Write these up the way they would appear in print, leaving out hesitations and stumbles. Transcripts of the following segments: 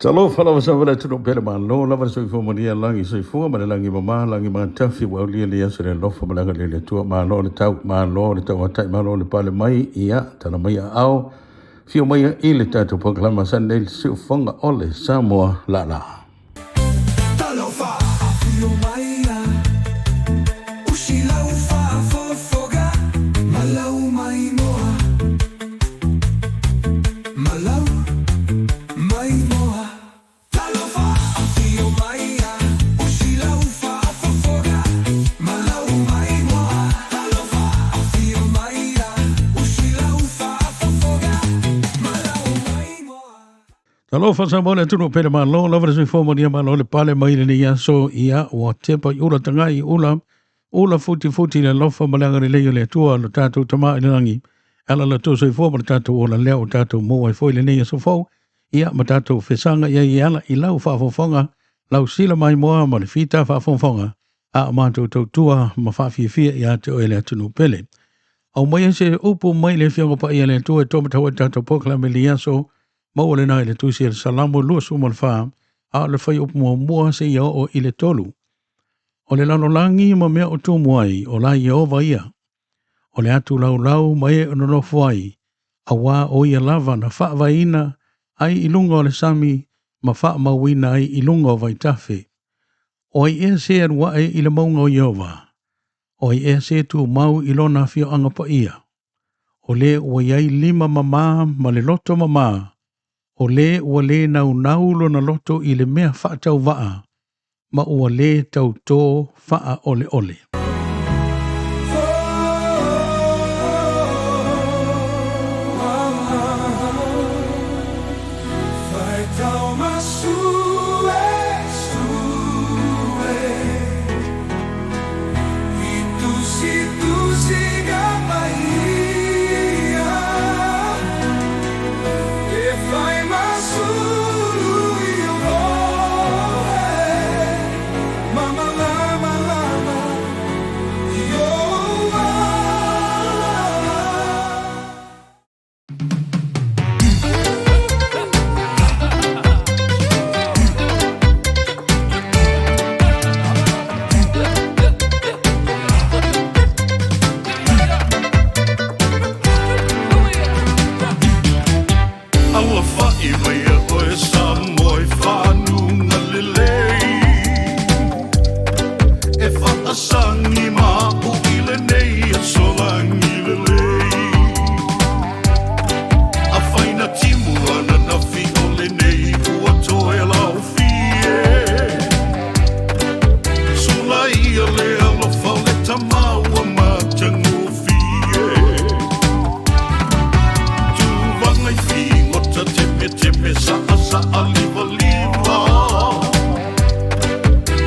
Talofa lava sa wala tunu pele malo lava soifua manuia lagi soifua ma le lagi mama lagi matafi ua aulia le aso le alofa ma le agalelei o le Atua. Malo le tau, malo le tauatai, malo le pale mai, ia tala mai aao, fio mai i le tatou polokalame masani nei le siufofoga o le Samoa laalaa. Talofa, afio maia, usi lau faafofoga, ma lau maimoa, ma lau maimoa. Talofa, afio maia, usi lau faafofoga, ma lau maimoa. Talofa, afio maia, usi lau faafofoga, ma lau maimoa. Talofa Samoa le atunuu pele malo lava le soifua manuia malo le pale mai lenei aso ia ua tepa i ula tagai i ula ula futifuti le alofa ma le agalelei o le Atua lo tatou Tama i le lagi ala la tou soifua ma le tatou ola lea o tatou maua ai foi lenei aso fou ia ma tatou fesaga i ai e ala i lau faafofoga lau sila maimoa ma le fita faafofoga a o matou tautua ma faafiafia ia te oe le atunuu pele. Aumaia se upu mai le Afioga Paia a le Atua e taumatau ai le tatou polokalame i lenei aso, maua lena i le Tusi a le Salamo 24, a o le fuaiupu muamua seia oo i le 3. O le lalolagi ma mea o tumu ai, o la Ieova ia. O le atu laulau ma e o nonofo ai, auā o ia lava na faavaeina ai i luga o le sami ma faamauina ai i luga o vaitafe. O ai ea se alu ae i le mauga o Ieova? O ai ea se tumau i lona afioaga paia? O le ua i ai lima mamā ma le loto mamā, o le ua lē naunau lona loto i le mea faatauvaa, ma ua lē tautō faaoleole. Alafaʻi mai e oe Samoa i fanuga lelei E faasagi ma au i lenei aso lagi lelei Afai na timu ananafi o lenei ua toe laofie Sulaia le alofa o le tama ua matagofie Tuvaga i figota temeteme saʻasaʻa livaliva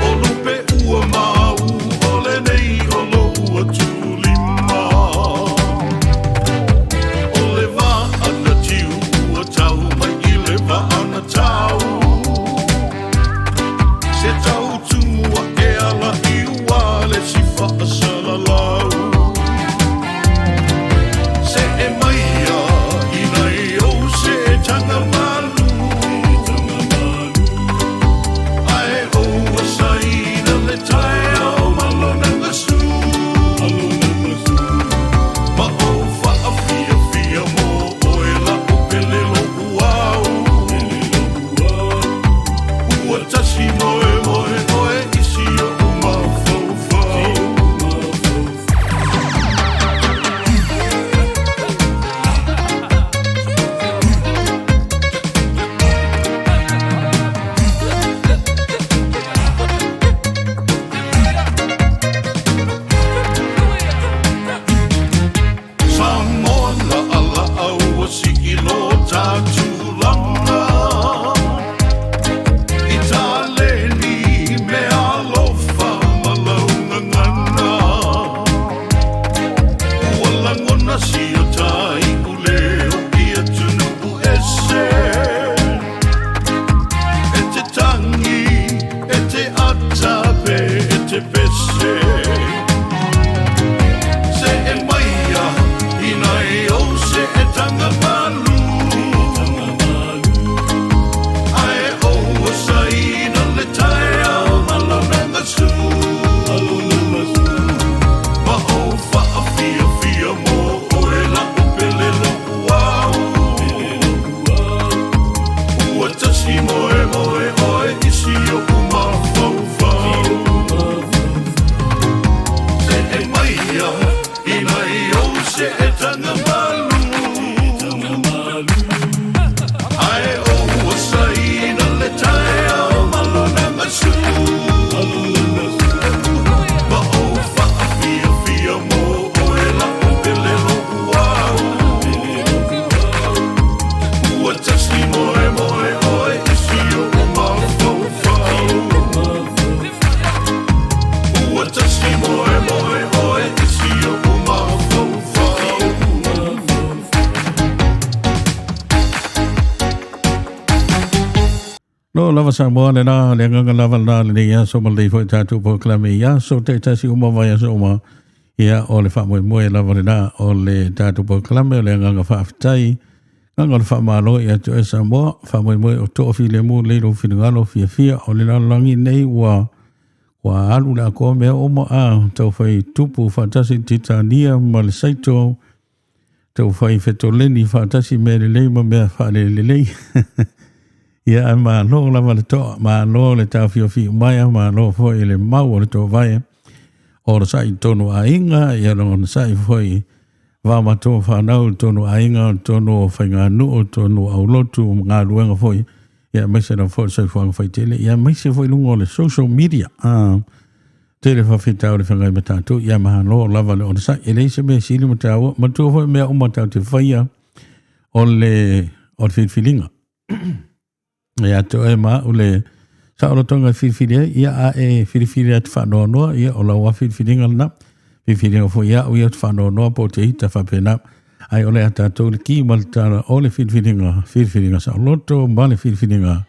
O lupe ua mau o lenei o lou atulima O le vaa na tiu ua tau mai i le vaa na tau Se tau tumu aʻe ala i ua le si faasalalau Seʻe maia i nai ou seetaga malu. Lo lava Samoa le la, le agaga lava la lenei aso ma lenei foi tatou polokalame i aso taitasi uma vaiaso uma. Ia, o le faamoemoe lava lena o le tatou polokalame, o le agaga faafetai, agaga o le faamalo ia te oe Samoa, faamoemoe o toafilemu lelei lou finagalo fiafia o le lalolagi nei ua ua alu le atoa mea uma a taufai tupu faatasi Titania ma le Saito, taufai fetoleni faatasi mea lelei ma mea faalelelei. Ia, ae malo lava le toa, malo le taofiofi mai, malo foi le mau o le toavae o le sa'i tonu aiga, ia logona sa'i foi va matou whanau tonu aiga, tonu o whainganuu, tonu aulotu, galuega foi, ia aemaise lava foi le soifuaga faitele, ia aemaise foi luga o le social media. Tele faafitauli feagai ma tatou, ia malo lava le onosai. E leai se mea sili ma taua, matua foi mea uma tatou te faia o le filifiliga. Ia te oe ma au le saolotoga e filifili ai, ia a e filifili atu faanoanoa, ia o lau filifiliga lena. Filifiliga foi au ia faanoanoa po o te ita faapena. Ai o le a tatou le ki ma le tala o le filifiliga, filifiliga saoloto ma le filifiliga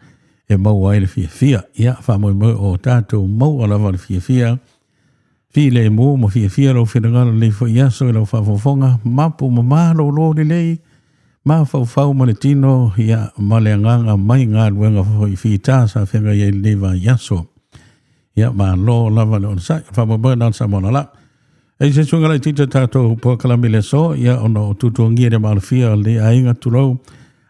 e maua ai le fiafia. Ia faamoemoe o tatou maua lava le fiafia, filemu ma fiafia lou finagalo lenei foi aso i lau faafofoga, mapu ma malōlō lelei, mafaufau ma le tino, ia ma le agaga mai galuega foi fita sa feagai ai lenei vaiaso. Ia malo lava le onosai, faamoemoe na o le Samoa lala. E se suiga laitiiti o tatou polokalame i le aso, ia ona o tutuagia le malofia o lenei aiga tulou,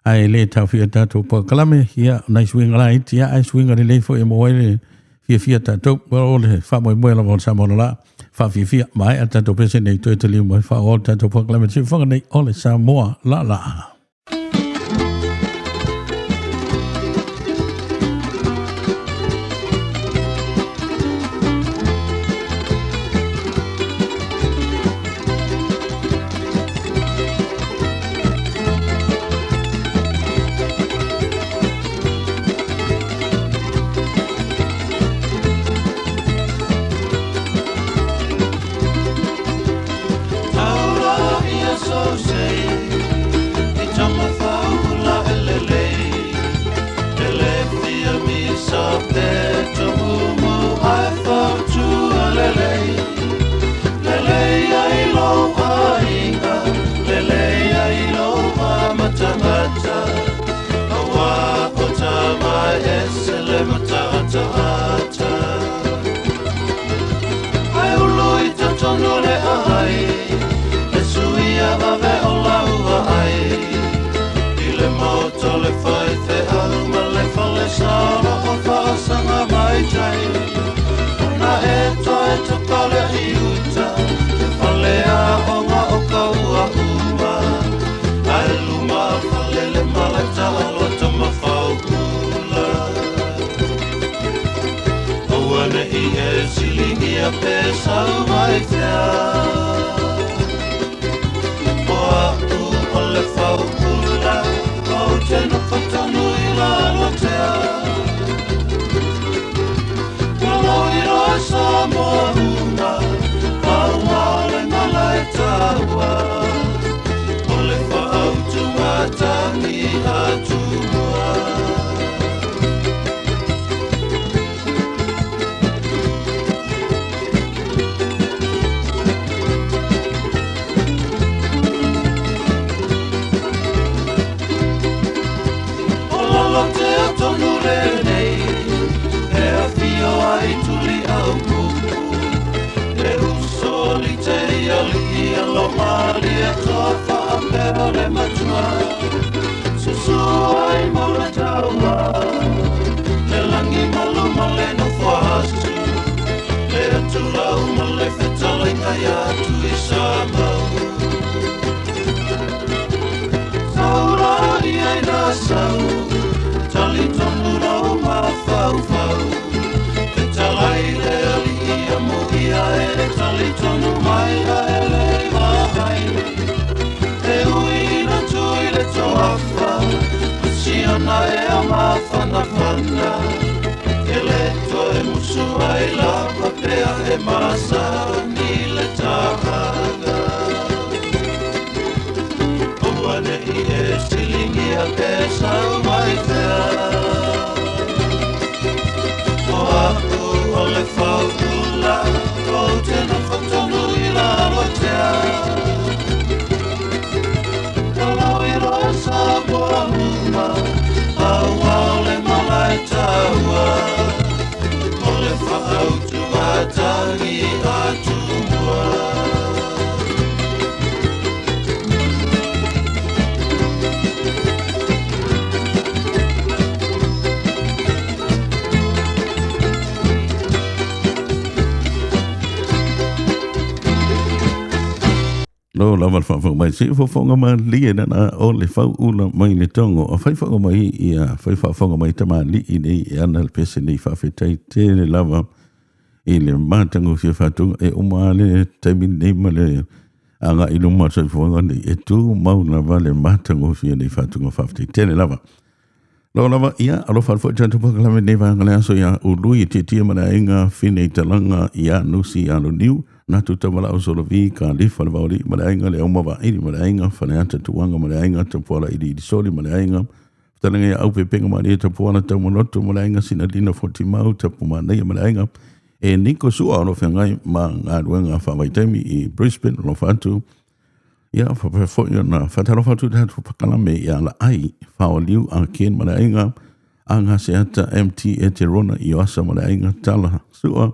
ae le taofia tatou polokalame, ia nai suiga laiti, ia ae suiga lelei foi e maua ai le fiafia tatou. O le faamoemoe lava o le Samoa lala, faafiafia, maea tatou pese nei toe taliu mai faaauau le tatou polokalame siufofoga nei o le Samoa lala. Malo lava le faafofoga mai. Se i fofoga malie lana o le fauula mai le togo. A fai fofoga mai ia fai faafofoga mai tamalii nei e ana le pese nei faafetai tele lava i le matagofie faatuga e uma le taimi nei ma le agai i luma o le soifuaga nei e tumau lava le matagofie nei faatuga faafetai tele lava. Lau lava, ia, alofa atu foi tatou polokalame nei vaega le aso ia Ului e tietie ma le aiga Fine i Talaga ia Nusi ia Loniu, Natu Tamalao Solovi, Kalifa le Vaoli ma le aiga le Auma Vaili ma le aiga Faleata Tuanga ma le aiga Tapuala Ili Ili Soli ma le aiga Fetalenga ia Aupepenga Malie Tapuala Taumaloto ma le aiga Sinalina Fotimau Tapumanaia ma le aiga e Niko Sua o lo feagai ma galuega faavaitaimi i Brisbane alofa atu. Ia, faapea foi ona faatalofa atu i tatou pakalame ia Laai, Faoliu, a Ken ma le aiga, a Gaseata, MT e Te Rona, Ioasa ma le aiga, Tala Sua,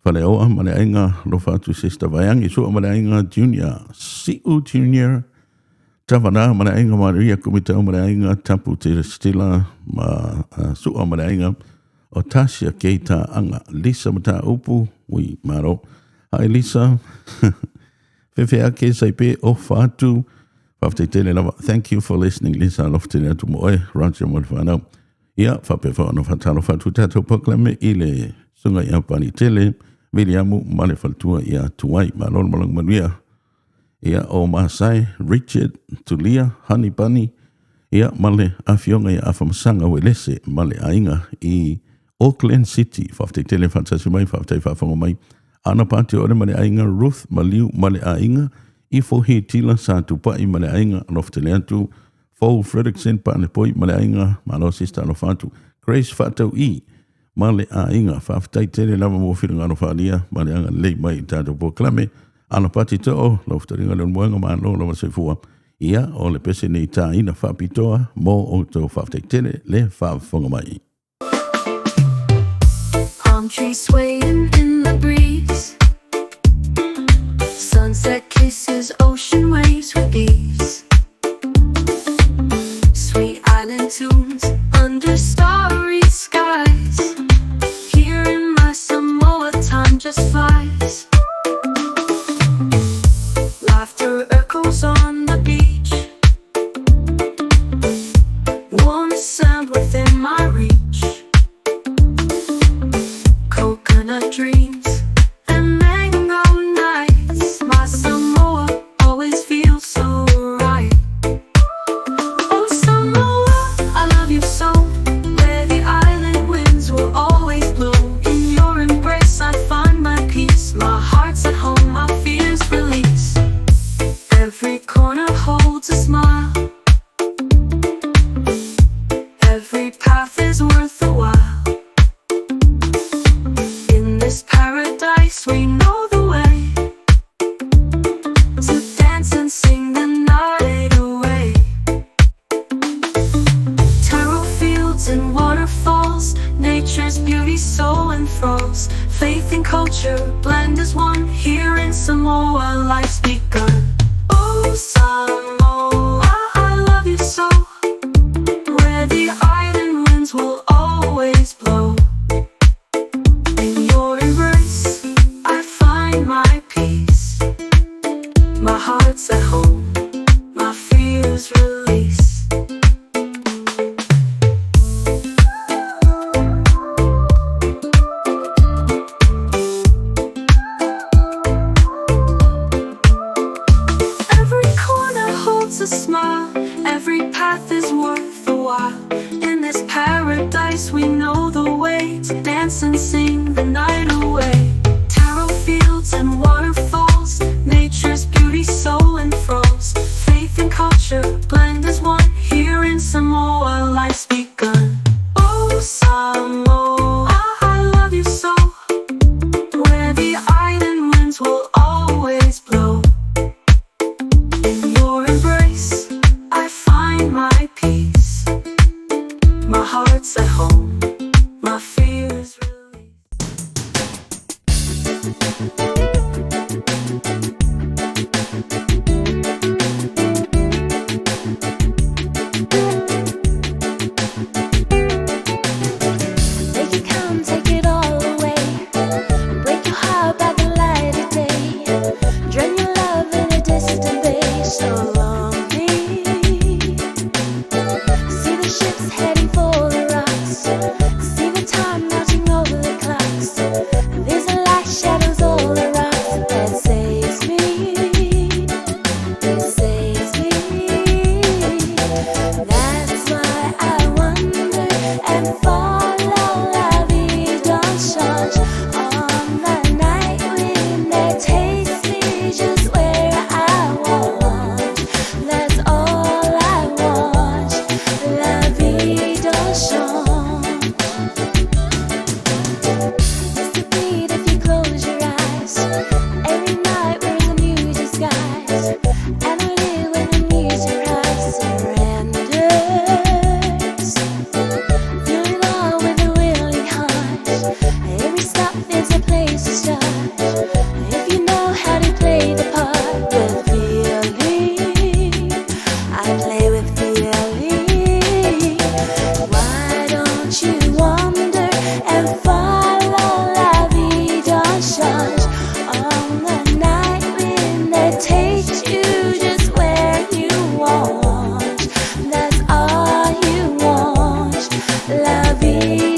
Faleoa ma le aiga, alofa atu Sister Vaeangi Sua ma le aiga, Junior, Siu Junior, Tavana ma le aiga, Maria Kumitau ma le aiga, Tapu Te Stila ma Sua ma le aiga, o Tasia Keita Anga, Lisa Mataupu, ui, malo. Hi Lisa. Fefe ake sai pe ofa atu. Faafetai tele lava. Thank you for listening, Lisa. Alofa tele atu mo oe. Roger mo le whanau. Ia, faapea foi ona faatalofa atu tatou polokalame i le susuga ia Pani Tele, Viliamu ma le faletua ia Tuai. Malo le malaga manuia. Ia, o Masai, Richard, Tulia, Honey Bunny, ia, ma le afioga ia Afamasaga Uelese ma le aiga i Auckland City. Faafetai tele faatasi mai, faafetai faafofoga mai. Ana Pati Ore ma le aiga Ruth Maliu ma le aiga Ifo Hitila Sa Tupai ma le aiga alofa tele atu Fou Fredrickson Palepoi ma le aiga Malo Sister alofa atu Grace Faatau'i ma le aiga. Faafetai tele lava mo finagalo faaalia ma le agalelei mai i tatou polokalame. Ana Pati Too, lau fetalaiga Leulumoega, malo lava soifua. Ia, o le pese nei tāina faapitoa mo outou. Faafetai tele le faafofoga mai. Palm trees swaying in the breeze. Sunset kisses ocean waves with ease. Sweet island tunes under starry skies. Here in my Samoa, time just flies. Laughter echoes on the beach. Warm sand within my reach. Coconut dreams and mango nights. My Samoa always feels so right. Oh Samoa, I love you so. Where the island winds will always blow. In your embrace I find my peace. My heart's at home, my fears release. Every corner holds a smile. Every path is worth the while. In this paradise we know the way to dance and sing the night away. Taro fields and waterfalls, nature's beauty so enthralls. Faith and culture blend as one. Here in Samoa, life's begun. Oh Samoa, I love you so. Where the island winds will always blow. In your embrace, I find my peace. My heart's at home, my fears release. Every corner holds a smile, every path is worth the while. In this paradise we know the way to dance and sing the night away. Taro fields and waterfalls, nature's beauty so enthralls. Faith and culture blend as one. Here in Samoa, life's begun. Oh Samoa, I love you so. Where the island winds will always blow. In your embrace, I find my peace. My heart's at home, my fears release. They can come, take it all away. Break your heart by the light of day. Drown your love in a distant bay.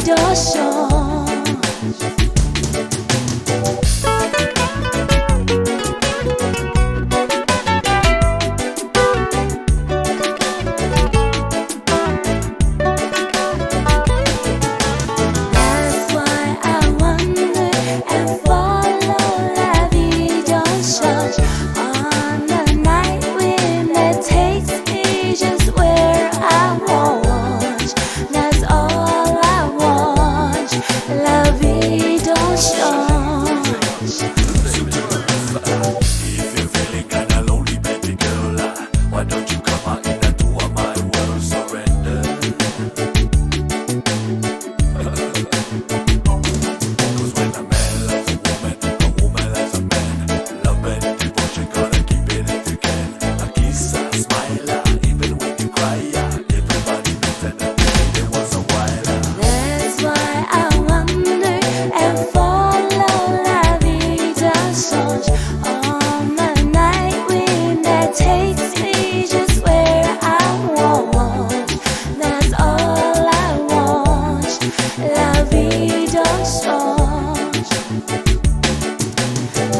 don't change. That's why I wonder and follow la vie don't change. On the night wind that takes me just where I want. That's all I want. La vie don't change. If you're feeling kinda lonely, baby girl, why don't you come on in and to my world? Surrender. 'Cause when a man loves a woman loves a man. Love and devotion, gotta keep it if you can. A kiss, a smile, even when you cry. Everybody knows that a day once a while. That's why I wonder and follow la vie don't change. On the night wind that takes me just where I want. That's all I want. La vie don't change.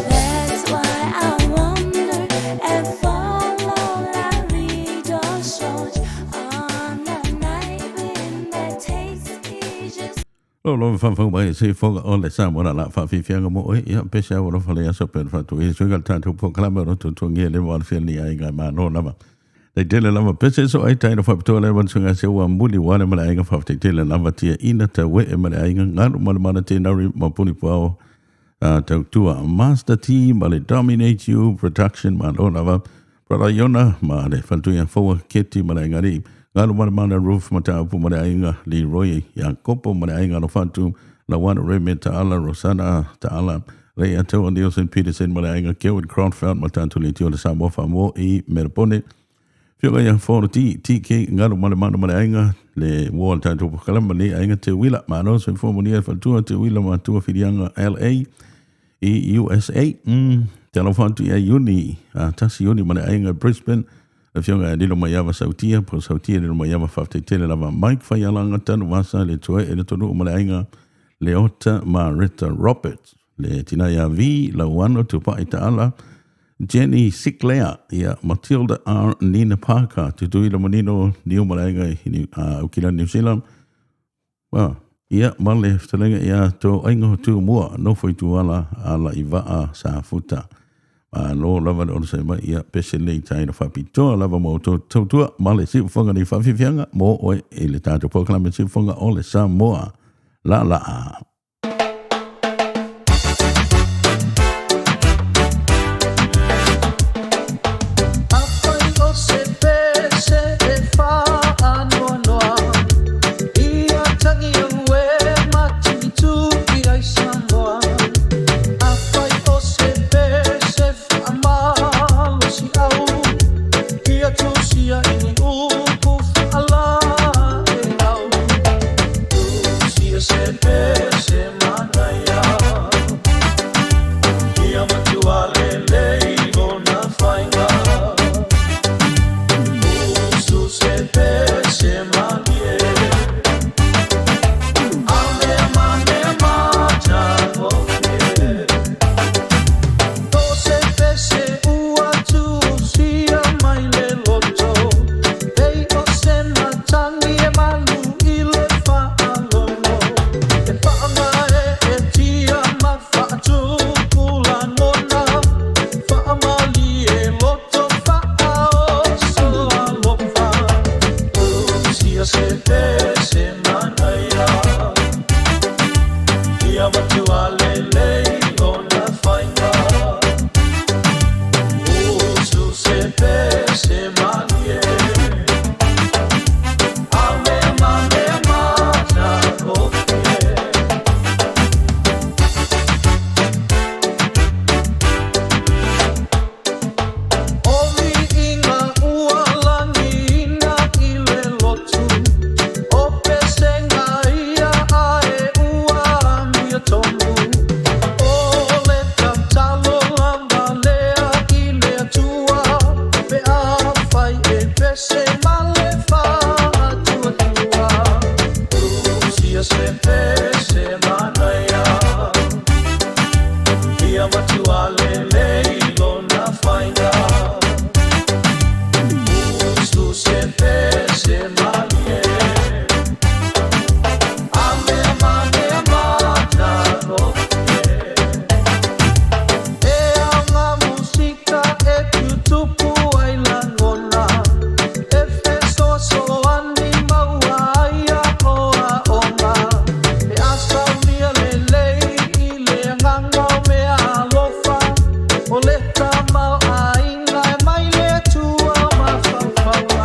That's why I wonder and follow la vie don't change. On the night wind that takes me just. Lo lo fa fa mai se fo o le sa mo la la fa fi fi mo e ia pe se o fa le aso pe fa tu e so ga ta tu po kala mo tu tu nge le mo fi ni ai ga ma no lava. Le tele lava pe se so ai tai no fa to le wan sunga se wa muli wa le ma ai ga fa te tele lava tia ina ta we e ma ai ga ngalu ma ma te na ri ma puni po au tau tua Master T ma le Dominate You Production ma lo lava Brother Yona ma le faltuia foa keti ma le ngari ngalu ma le mana roof ma ta upu ma le ainga Leroy Iakopo ma le ainga lo fatu Lawana Reme Ta'ala Rosana Ta'ala Le Ato Nielsen Peterson ma le ainga Kevin Cronfeld ma tātu le tio le Samoa Whamoa i Merapone Fioga ia fōro ti, TK, ngalu ma le mana ma le ainga, le wall tātou pokalama le ainga te wila, ma no se fōmo nia whatua te wila ma tua whirianga LA i USA. Te alo whatu ia Iuni, tasi Iuni ma le ainga Brisbane, le fioga e lilo mai awa Sautia, po Sautia lilo mai awa whaftetele lava Mike Whaialanga tanu wasa le tue e le tonu ma le ainga Leota Marita Roberts, le tina ia V, Lauano Tupai Ta'ala, Jenny Sinclair, ia Matilda R. Nina Parker, tutuila manino niu malaenga i Aukila New Zealand. Well, ia male ftalenga ia to ainga tu mua no foi tu ala ala i vaa sa futa. Ma lo lava le ono mai ia pese nei tai no whapitoa lava mo to tautua male si ufonga ni whawhiwhianga mo oe e le tātou pōkalame si ufonga o le Samoa. La la. Afai o se pese e whaanoanoa Ia tangi au e matimitu i ai Samoa Afai o se pese whaamalosi au Ia tusia i ni upu whaala e au Tusia se pese manaia Ia matua lelei ona whainga Usu se pese malie Ame mame matangoke To se pese ua tusia mai le loto Pei o se matangi e malu i le whaalono E whaanga e e tia ma whaatupu la nona Whaamali e loto whaoso alofa Usia se pese manaia Ia matua lelei ona whainga Usu se pese malie Ame mame mata O viiga ua lagiina i le lotu O pesega ia ae ua amiotonu se manaia. Ia matua lelei lona faiga. Usu se pese malie. A mea ma mea matagofie. E ao ngā musika e tutupu ai lagona, e fesoasoani maua ai aoaoga, e asaulia lelei i le agaga o mea alofa, o le tamaoaiga e mai le Atua o mafaufauga.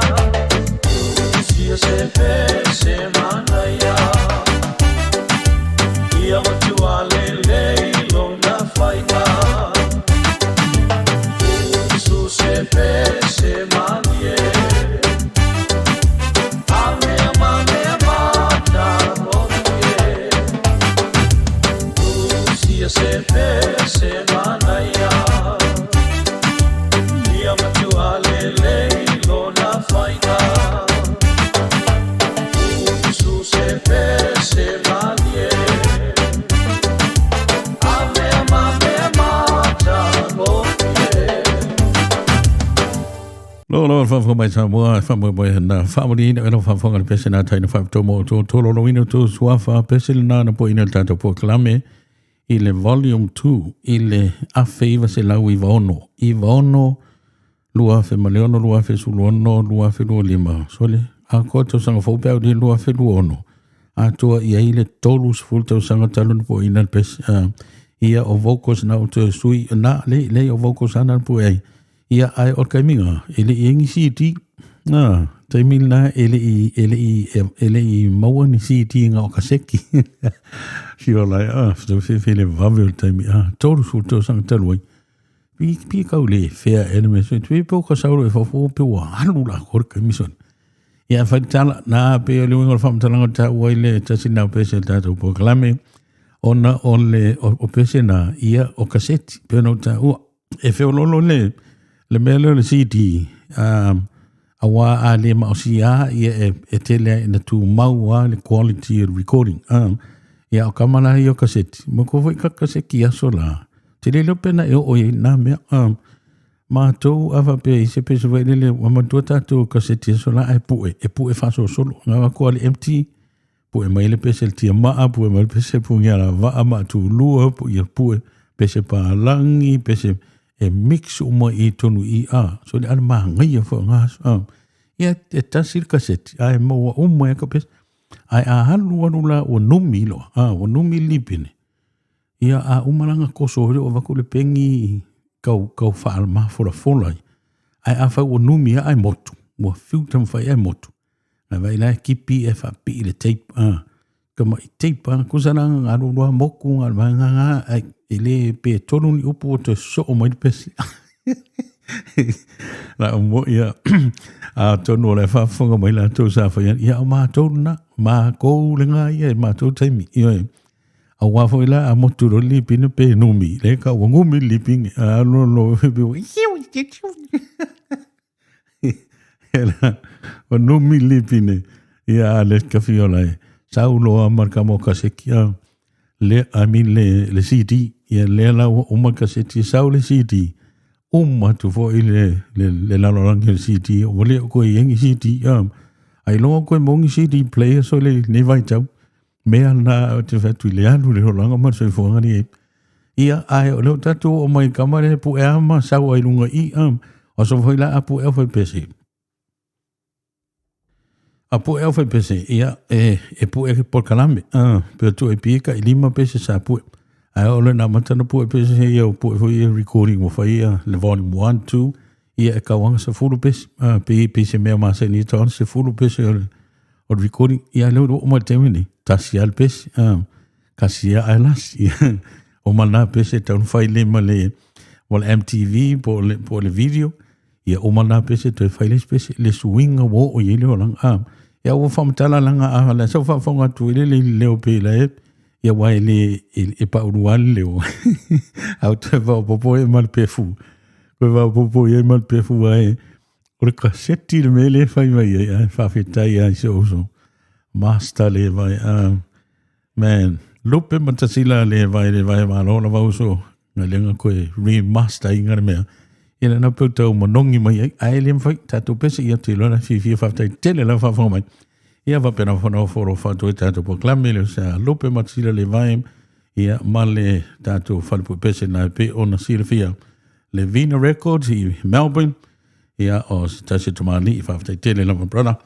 Usia se pese manaia, ia matua lelei lona faiga. Usu se pese malie, a mea ma mea matagofie. Usia se pese manaia, ia matua lelei lona faiga. Usu se pese malie, a mea ma mea matagofie. Lo lo faafofoga mai Samoa, faamoemoe na faamaliina e lau faafofoga le pese na taina faapitoa mo outou tololoina outou suafa pese lena na poina le tatou polokalame i le volume 2 i le 1996 96 2006 2016 2025 sole atoa tausaga fou pe au i le 2026 atoa i ai le 30 tausaga talu na poina le pese ia o vocals na o toe sui na le le o vocals ana na poe ai ia ai o le kaimiga e le i ni CD na taimi na e le i e le i e le i maua ni CD nga o kaseki fio lai a so fe fe le vave o le taimi a 30 tausaga talu ai pi pi kau le fea e le me so tui po ka sauro e fofo pe ua alu la ko le kaimi sona ia fai tala na pe o le uiga o le faamatalaga taua i le tasi na pese le tatou polokalame ona o le o pese na ia o kaseti pe ona o taua e feololo le le mea lea o le CD auā a le maosia ia e, e tele ai ina tumau a le quality o le recording. Ia o kama la ia o kaseti, mo ko foi ka kaseki aso la. Te le leo pena e oo i nā mea. Mātou a whapea i se pese wai lele, wa matua tātou kaseti aso la e pue, e pue whaasosolo. Ngā wako ale empty, pue mai le pese le tia maa, pue mai le pese pungia la waa ma tūlua, pu ia pue pese pālangi, pese e mix uma i tonu i a. So le ana mahangaia fo ngā aso. Ia e tasi le kaseti, a e maua uma e ka pese. Ai a halu alu la ua numi loa, a ua numi lipine. Ia a uma langa koso hore o vaku le pengi kau, kau whaalmafolafola ai. Ai a whau ua numi a ai motu. Ua fiu tamawhai ai motu. Na vai la kipi e whapi i le tape. A, ka mai tape a, kusa na ngā rurua moku ngā ngā ngā ngā, ai, e le pe tonu ni upu o te soo mai le pese. La o mo ia, a tonu o le whaafonga mai la tau sa whai, ia o mātou na, mākou le ngā ia, e mātou taimi. Ia e, a wā foi la, a motu ro lipine pe numi, le ka ua ngumi lipine, a lo lo, Ela, o numi lipine, ia a le kawhiola e. Sau loa ma ka mo kaseki a, le, I mean le, le CD, ia le la ua uma kaseti, sau le CD, uma tu fo i le, le, le lalolangi le CD, o le o koe iengi CD, a, ai loa koe mongi CD player so le nei vaitau, mea na o te whatu i le alu le holanga ma soifuaga ni e. Ia, ai, o leo tatou o mai kama le pu e ama, sau ai lunga i, o so foi la apu e fai pese. Apu e fai pese, ia, e, e pu e por kalame, pe tu e pika i lima pese sa pu. Ai o le na matana pu e pese ia o pu e foi e recording o fai ia, le volume 1, 2, ia e kauanga sa fulu pese, pe pe se mea ma se ni taon se fulu pese o le, o le recording, ia leo o mai taimi nei, tasi a le pese, kasi ia ae lasi, o mana pese tau fai le ma le, o le MTV po le, po le video, ia o mana pese toe fai le pese, le suinga wo o i le olanga, ia ua whamatala langa a la sau whawhonga atu i le le leo pe la e, ia wai le e, e pauru ale leo. Au te whaopopo e ma le pefu. Koe whaopopo e ma le pefu ai. O le kaseti le mea le whai mai ai, ai whawhetai ai se oso. Master le vai, Man, Lupe Matasila le vai le vai malo la vauso galega koe remaster inga le mea. Ia lena peu tau manongi mai ai, ae le mawhai, tātou pese ia te loa na whiwhia whaftai tele lau whawhanga mai. Ia wapena whanau whoro whātua i tātou poklame le sa Lupe Matasila le vai, ia ma le tātou whalepu pese nā pe ona silafia. Le Vina Records i Melbourne, ia o se tasi tamani i whaftai tele lava brother.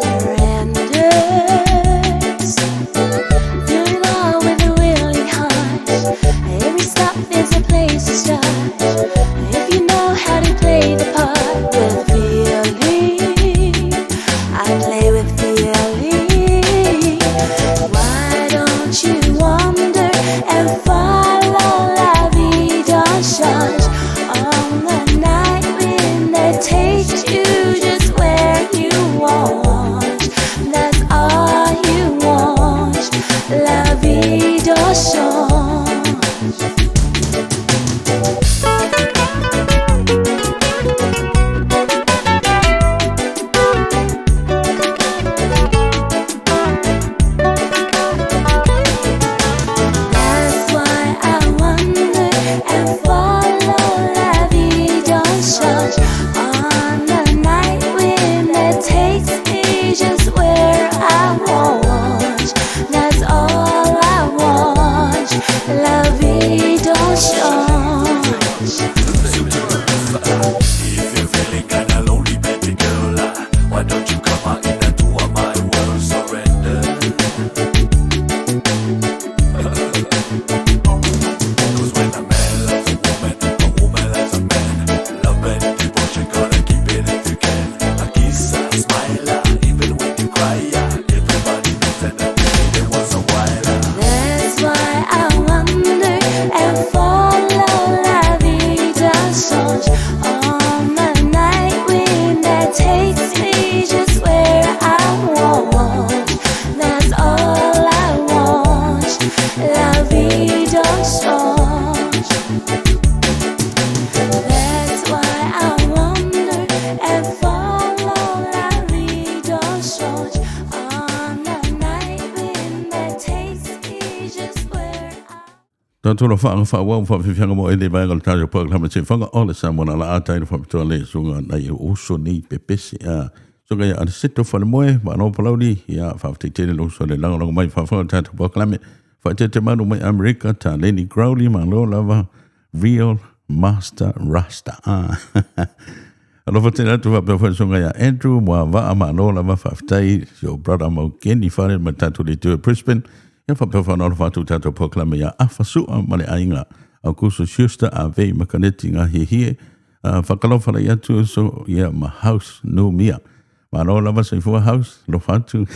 Surrenders. Feeling all Tatou lofaaga faaauau ma faafiafiaga mo ele vaega o le tatou polokalame Siufaga o le Samoa na laa tai le faapitoa le susuga nai ou uso nei pepese a susuga ia Aniceto Falemoe malo Palauli ia faafetai tele lou uso le lagolago mai faafofoga le tatou polokalame faaeteete malu mai Amerika Taleni Crowley malo lava Real Master Rasta a Alofa tele atu faapea foi le susuga ia Andrew Muavaa malo lava faafetai si ou brother Maukeni Fale ma le tatou leitio i Brisbane ia faapea foi ona alofa atu i tatou polokalame ia Afa Sua ma le aiga Aukuso Schuster Avei Makaneti Ngahihie whakalofa lai atu so ia ma House Numia malo lava soifua House alofa atu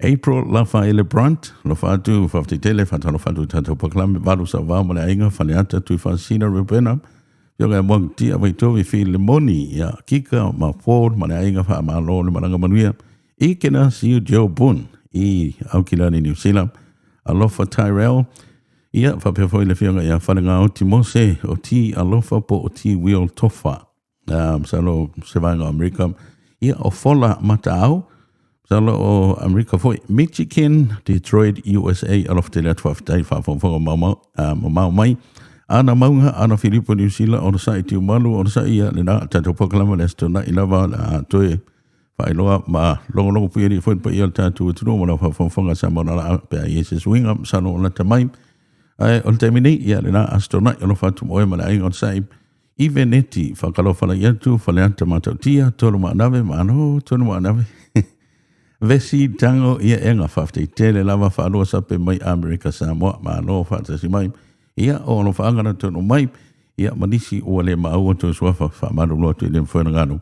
April Lafaele Brunt alofa atu faafetai tele faatalofa atu i tatou polokalame valu sauvao ma le aiga Faleata Tuifasina Rubena Fioga e moa tia vaitovi Filemoni ia Kika ma Ford ma le aiga faamalo le malaga manuia i kena siu Joe Boone i Aukilani New Zealand Alofa Tyrell ia faapea foi le fioga ia Falegāoti Mose o T Alofa po o T Wheel Tofa masalo se vaega o Amerika ia o Fola Mataau masalo o Amerika foi Michigan Detroit USA alofa tele atu faafetai faafogafoga mamao mai ana mauga ana Filipo New Zealand ona sa'i Tiumalu ona sa'i ia lena tatou polokalame le Aso Toonai lava o le a toe faailoa ma logologo puialii foi le paia o le tatou atunuu ma lau faafogafoga Samoa laalaa pe a i ai se suiga masalo o lata mai ae o le taimi nei ia lena Aso Toonai alofa atu ma oe ma le aiga o le sa'i i Veneti whakalofa lai atu Faleata Matautia tolu maanave malo tolu maanave Vesi tango ia enga whaafetai tele lava whaalua sape mai Amerika Samoa malo whaatasi mai ia o alofaga na tonu mai ia ma nisi ua le maua toe suafa faamalulu atu i le mafai ona galo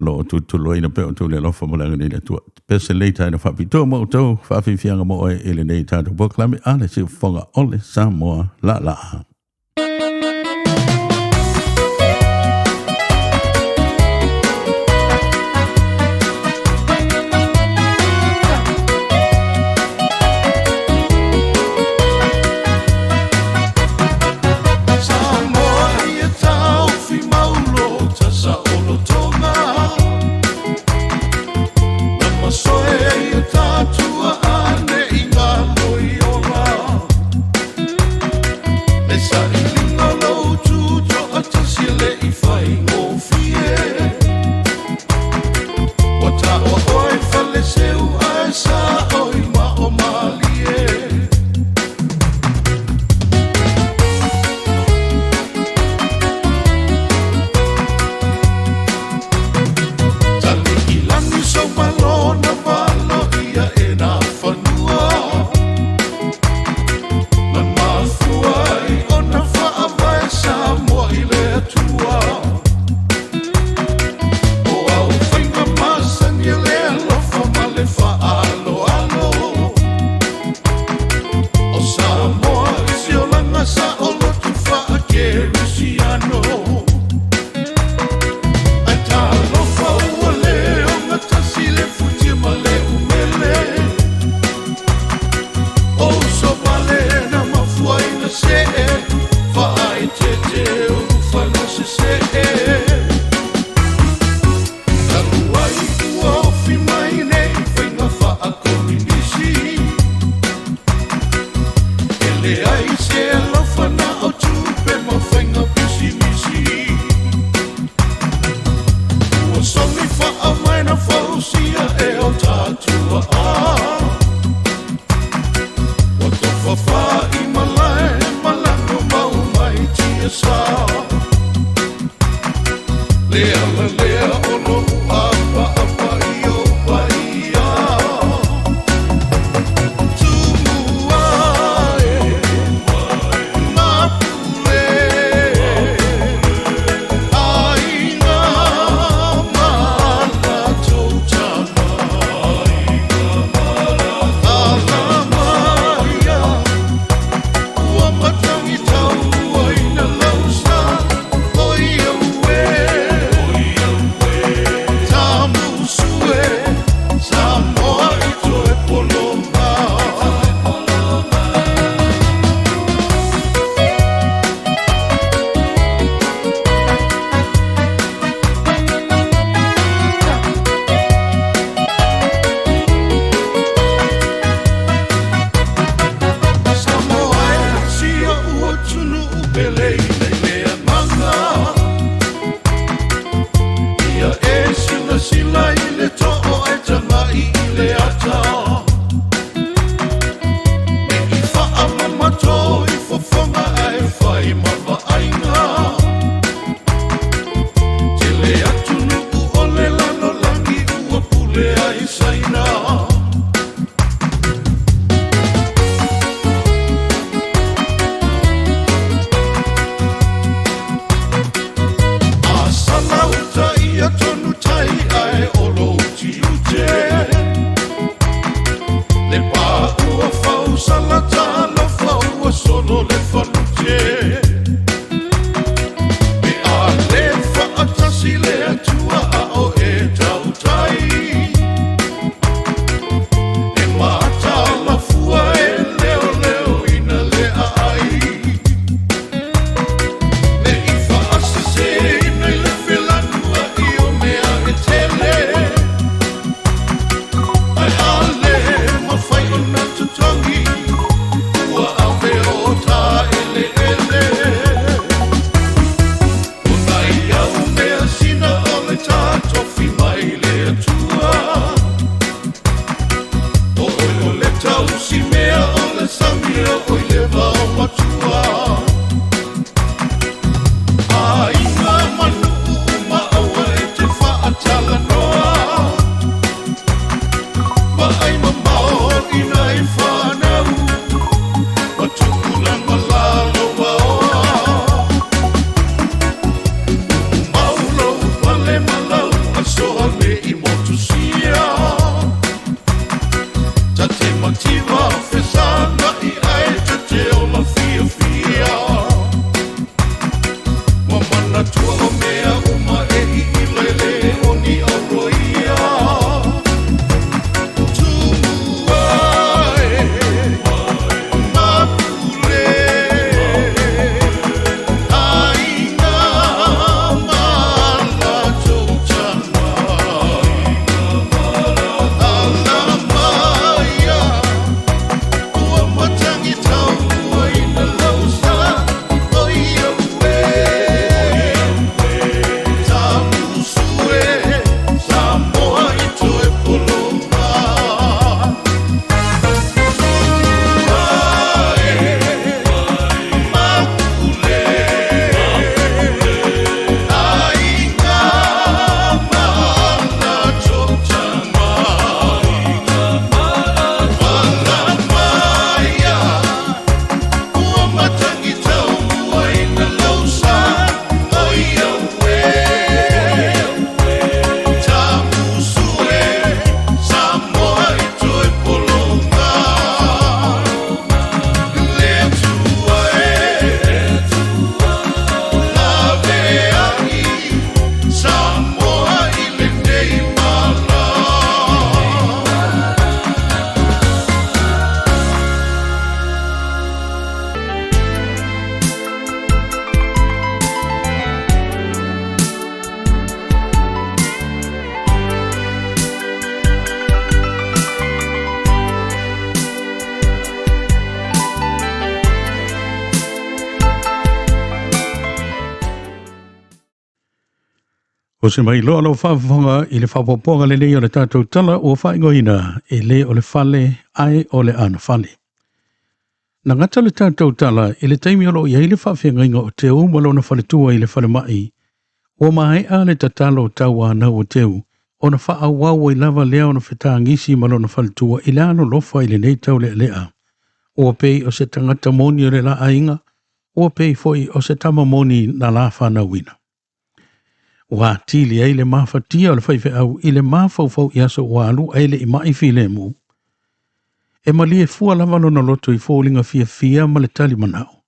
lo o tutuloina pea outou le alofa ma le agalelei le Atua. Pese lei taina faapitoa mo outou faafiafiaga mo oe i lenei tatou polokalame a le Siufofoga o le Samoa Laalaa. Samoa ia taufi maulo tasa o lotoga Na masoe ia tatua ane i ngā loiola Le sailiga o lou tutoatasi e le i faigofie Ua taua oe faleseu ae sa oi ma o malie Tali i lagi sou malo na valo ia e nā fanua Na mafua ai ona faavae Samoa i le Atua O au faiga masani e le alofa ma le faaaloalo. sami o i le vao matua. Aiga ma nuu ma aua e te faatalanoa. Vaai mamao i nai fanau, ma tupulaga lalovaoa. Mau lou pale ma lau asoa me i motusia. Ta te mativa fesagai ae ta te ola fiafia. Ua manatua o mea uma e iila e le o ni auroia. Tumua e mapule, aiga ma latou tama. Alamaia, ua matagitau ina lau sa, o ia ue. Tamusu e, Samoa i toe pologa. Tumua e, mapule, aiga ma latou tama. Alamaia, ua matagitau ina lau sa, o ia ue. Tamusu e, Samoa i toe pologa. Le Atua e, laveai, Samoa i lenei mala. O se mai loa lau faafofoga i le faaopoopoga lenei o le tatou tala ua faaigoaina e le o le fale ae o le anofale. Na gata le tatou tala i le taimi o lo o i ai le faafeagaiga o Teu ma lona faletua i le falemai, ua maea le tatalo tauanau o Teu ona faaauau ai lava lea ona fetagisi ma lona faletua i le alolofa i lenei taulealea. Ua pei o se tagata moni o le la aiga, ua pei foi o se tama moni na la fanauina. Ua atili ai le mafatia o le faifeau i le mafaufau i aso ua alu ae le i mai filemu. E malie fua lava lona loto i foliga fiafia ma le tali manao.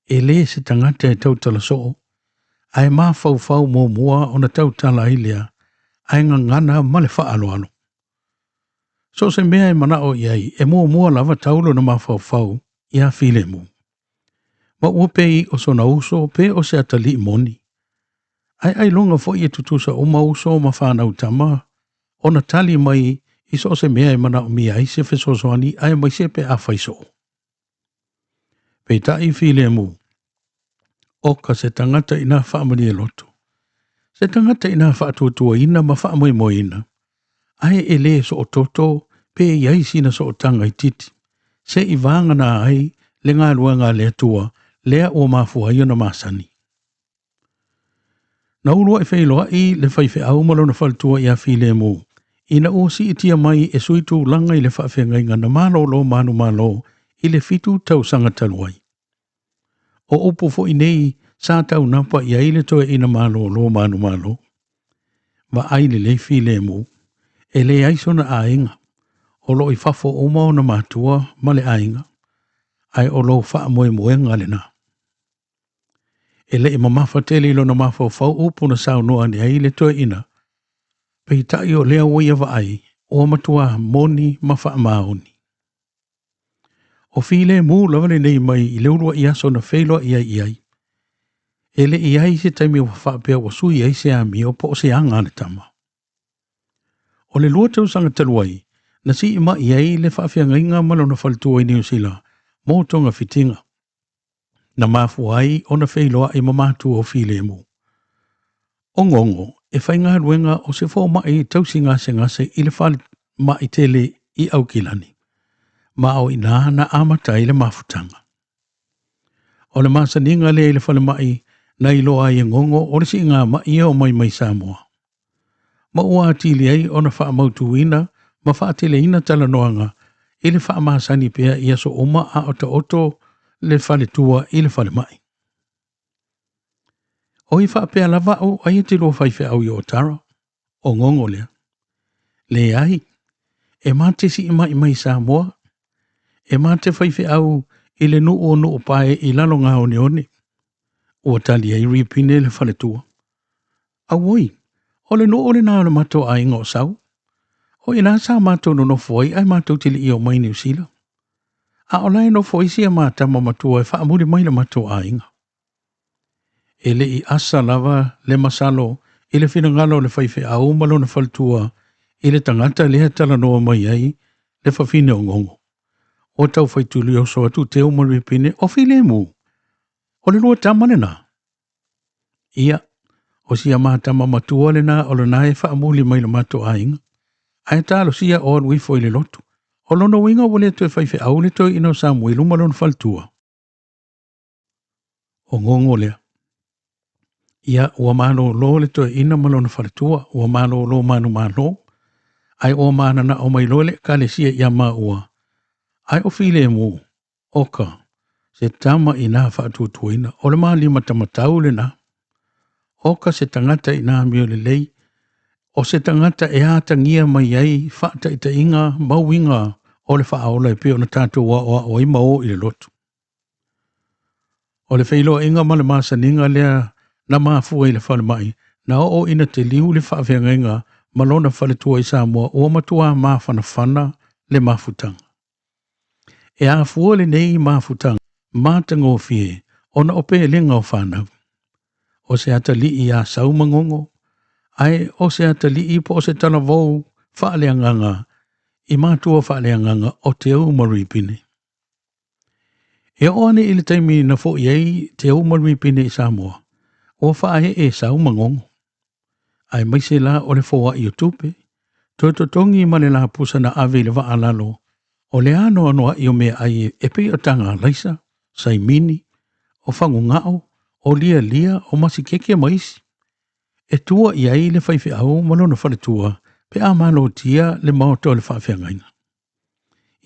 E le se tagata e tautala soo, ae mafaufau muamua ona tautala ai lea, ae gagana ma le faaaloalo. So o se mea e manao i ai, e muamua lava tau lona mafaufau ia filemu. Ma ua pei o sona uso pe o se atalii moni. Ae ailoga foi e tutusa uma uso ma fanau tama, ona tali mai i so o se mea e manaomia ai se fesoasoani aemaise pe afai soo. Peitai filemu, oka se tagata ina faamalie loto. Se tagata ina faatuatuaina ma faamoemoeina, ae e le soototo pe i ai sina sootaga itiiti, se i vagana ai le galuega a le Atua lea ua mafua ai ona masani. Na uluai feiloai le faifeau ma lona faletua ia Filemu, ina ua siitia mai e sui tulaga i le faafeagaiga na malolo manumalo i le 7 tausaga talu ai. O upu foi nei sa taunapa i ai le toeaina malolo manumalo. Vaai lelei Filemu, e leai sona aiga, o lo o i fafo uma ona matua ma le aiga, ae o lou faamoemoega lena. E le i mamafa tele i lona mafaufau upu na saunoa ane ai le toeaina, peitai o lea ua ia vaai, ua matua moni ma faamaoni. O filemu lava lenei mai i le uluai aso na feiloai ai i ai. E le i ai se taimi ua faapea ua sui ai se amio po o se aga a le tama. O le 2 tausaga talu ai, na sii mai ai le faafeagaiga ma lona faletua i Niu Sila mo togafitiga. Na mafua ai ona feiloai ma matua o Filemu. O Gogo e faigaluega o se fomai tausi gasegase i le falemai tele i Aukilani. Ma o i ina na amata ai le mafutaga. O le masaniga lea i le falemai na iloa ai e Gogo o le siigamai e oo mai mai Samoa. Ma ua atili ai ona faamautuina ma faateleina talanoaga i le faamasani pea i aso uma a o taoto le faletua i le falemai. Oi faapea lava au ai e te lua faifeau i o Tara, o Gogo lea. Leai, e ma te siimai mai Samoa, e ma te faifeau i le nuu o Nuupae i lalo ngā oneone. Ua tali ai Ripine le faletua. Auoi, o le nuu lena o le matou aiga o Sau. O i ina sa matou nonofo ai ae matou te le i omai Niu Sila. A o la e nofo ai si a ma tama matua e faamuli mai le matou aiga. E le i asa lava le masalo i le finagalo o le faifeau ma lona faletua i le tagata lea talanoa mai ai le fafine o Gogo. Ua taufai tulioso atu Teu ma Ripine, o filemu. O le lua tama lena. Ia, o si a ma tama matua lena o lena e faamuli mai le matou aiga. Ae talosia o alu ifo i le lotu. O lona uiga ua le toe faifeau le toeaina o Samuelu ma lona faletua. O Gogo lea. Ia, ua malōlō le toeaina ma lona faletua, ua malōlō manumalo, ae ua mananao mai loa le ekalesia iā maua, ae o filemu, oka, se tama ina faatuatuaina, o le ma limatamatau lena. Oka se tagata ina amio lelei, o se tagata e atagia mai ai faataitaiga ma uiga o le faaola e pei ona tatou aoao ai ma o i le lotu. O le feiloaiga ma le masaniga lea na mafua i le falemai, na oo ina teliu le faafeagaiga ma lona faletua i Samoa ua matua mafanafana le mafutaga. E afua lenei mafutaga matagofie ona o pelega o fanau. O se atalii ia Sau ma Gogo, ae o se atalii po o se talavou faaleagaga i matua faaleagaga o Teu ma Ripine. E oo ane i le taimi na fo'i ai Teu ma Ripine i Samoa, ua faaee Sau ma Gogo. Aemaise la o le foa'i o tupe, toe totogi ma le lapusa na ave i le vaa lalo, o le anoanoa'i o meaai e pei o taga alaisa, saimini, o fagugao, o lialia, o masikeke ma isi. E tua i ai le faifeau ma lona faletua pe a malotia le maota o le faafeagaiga.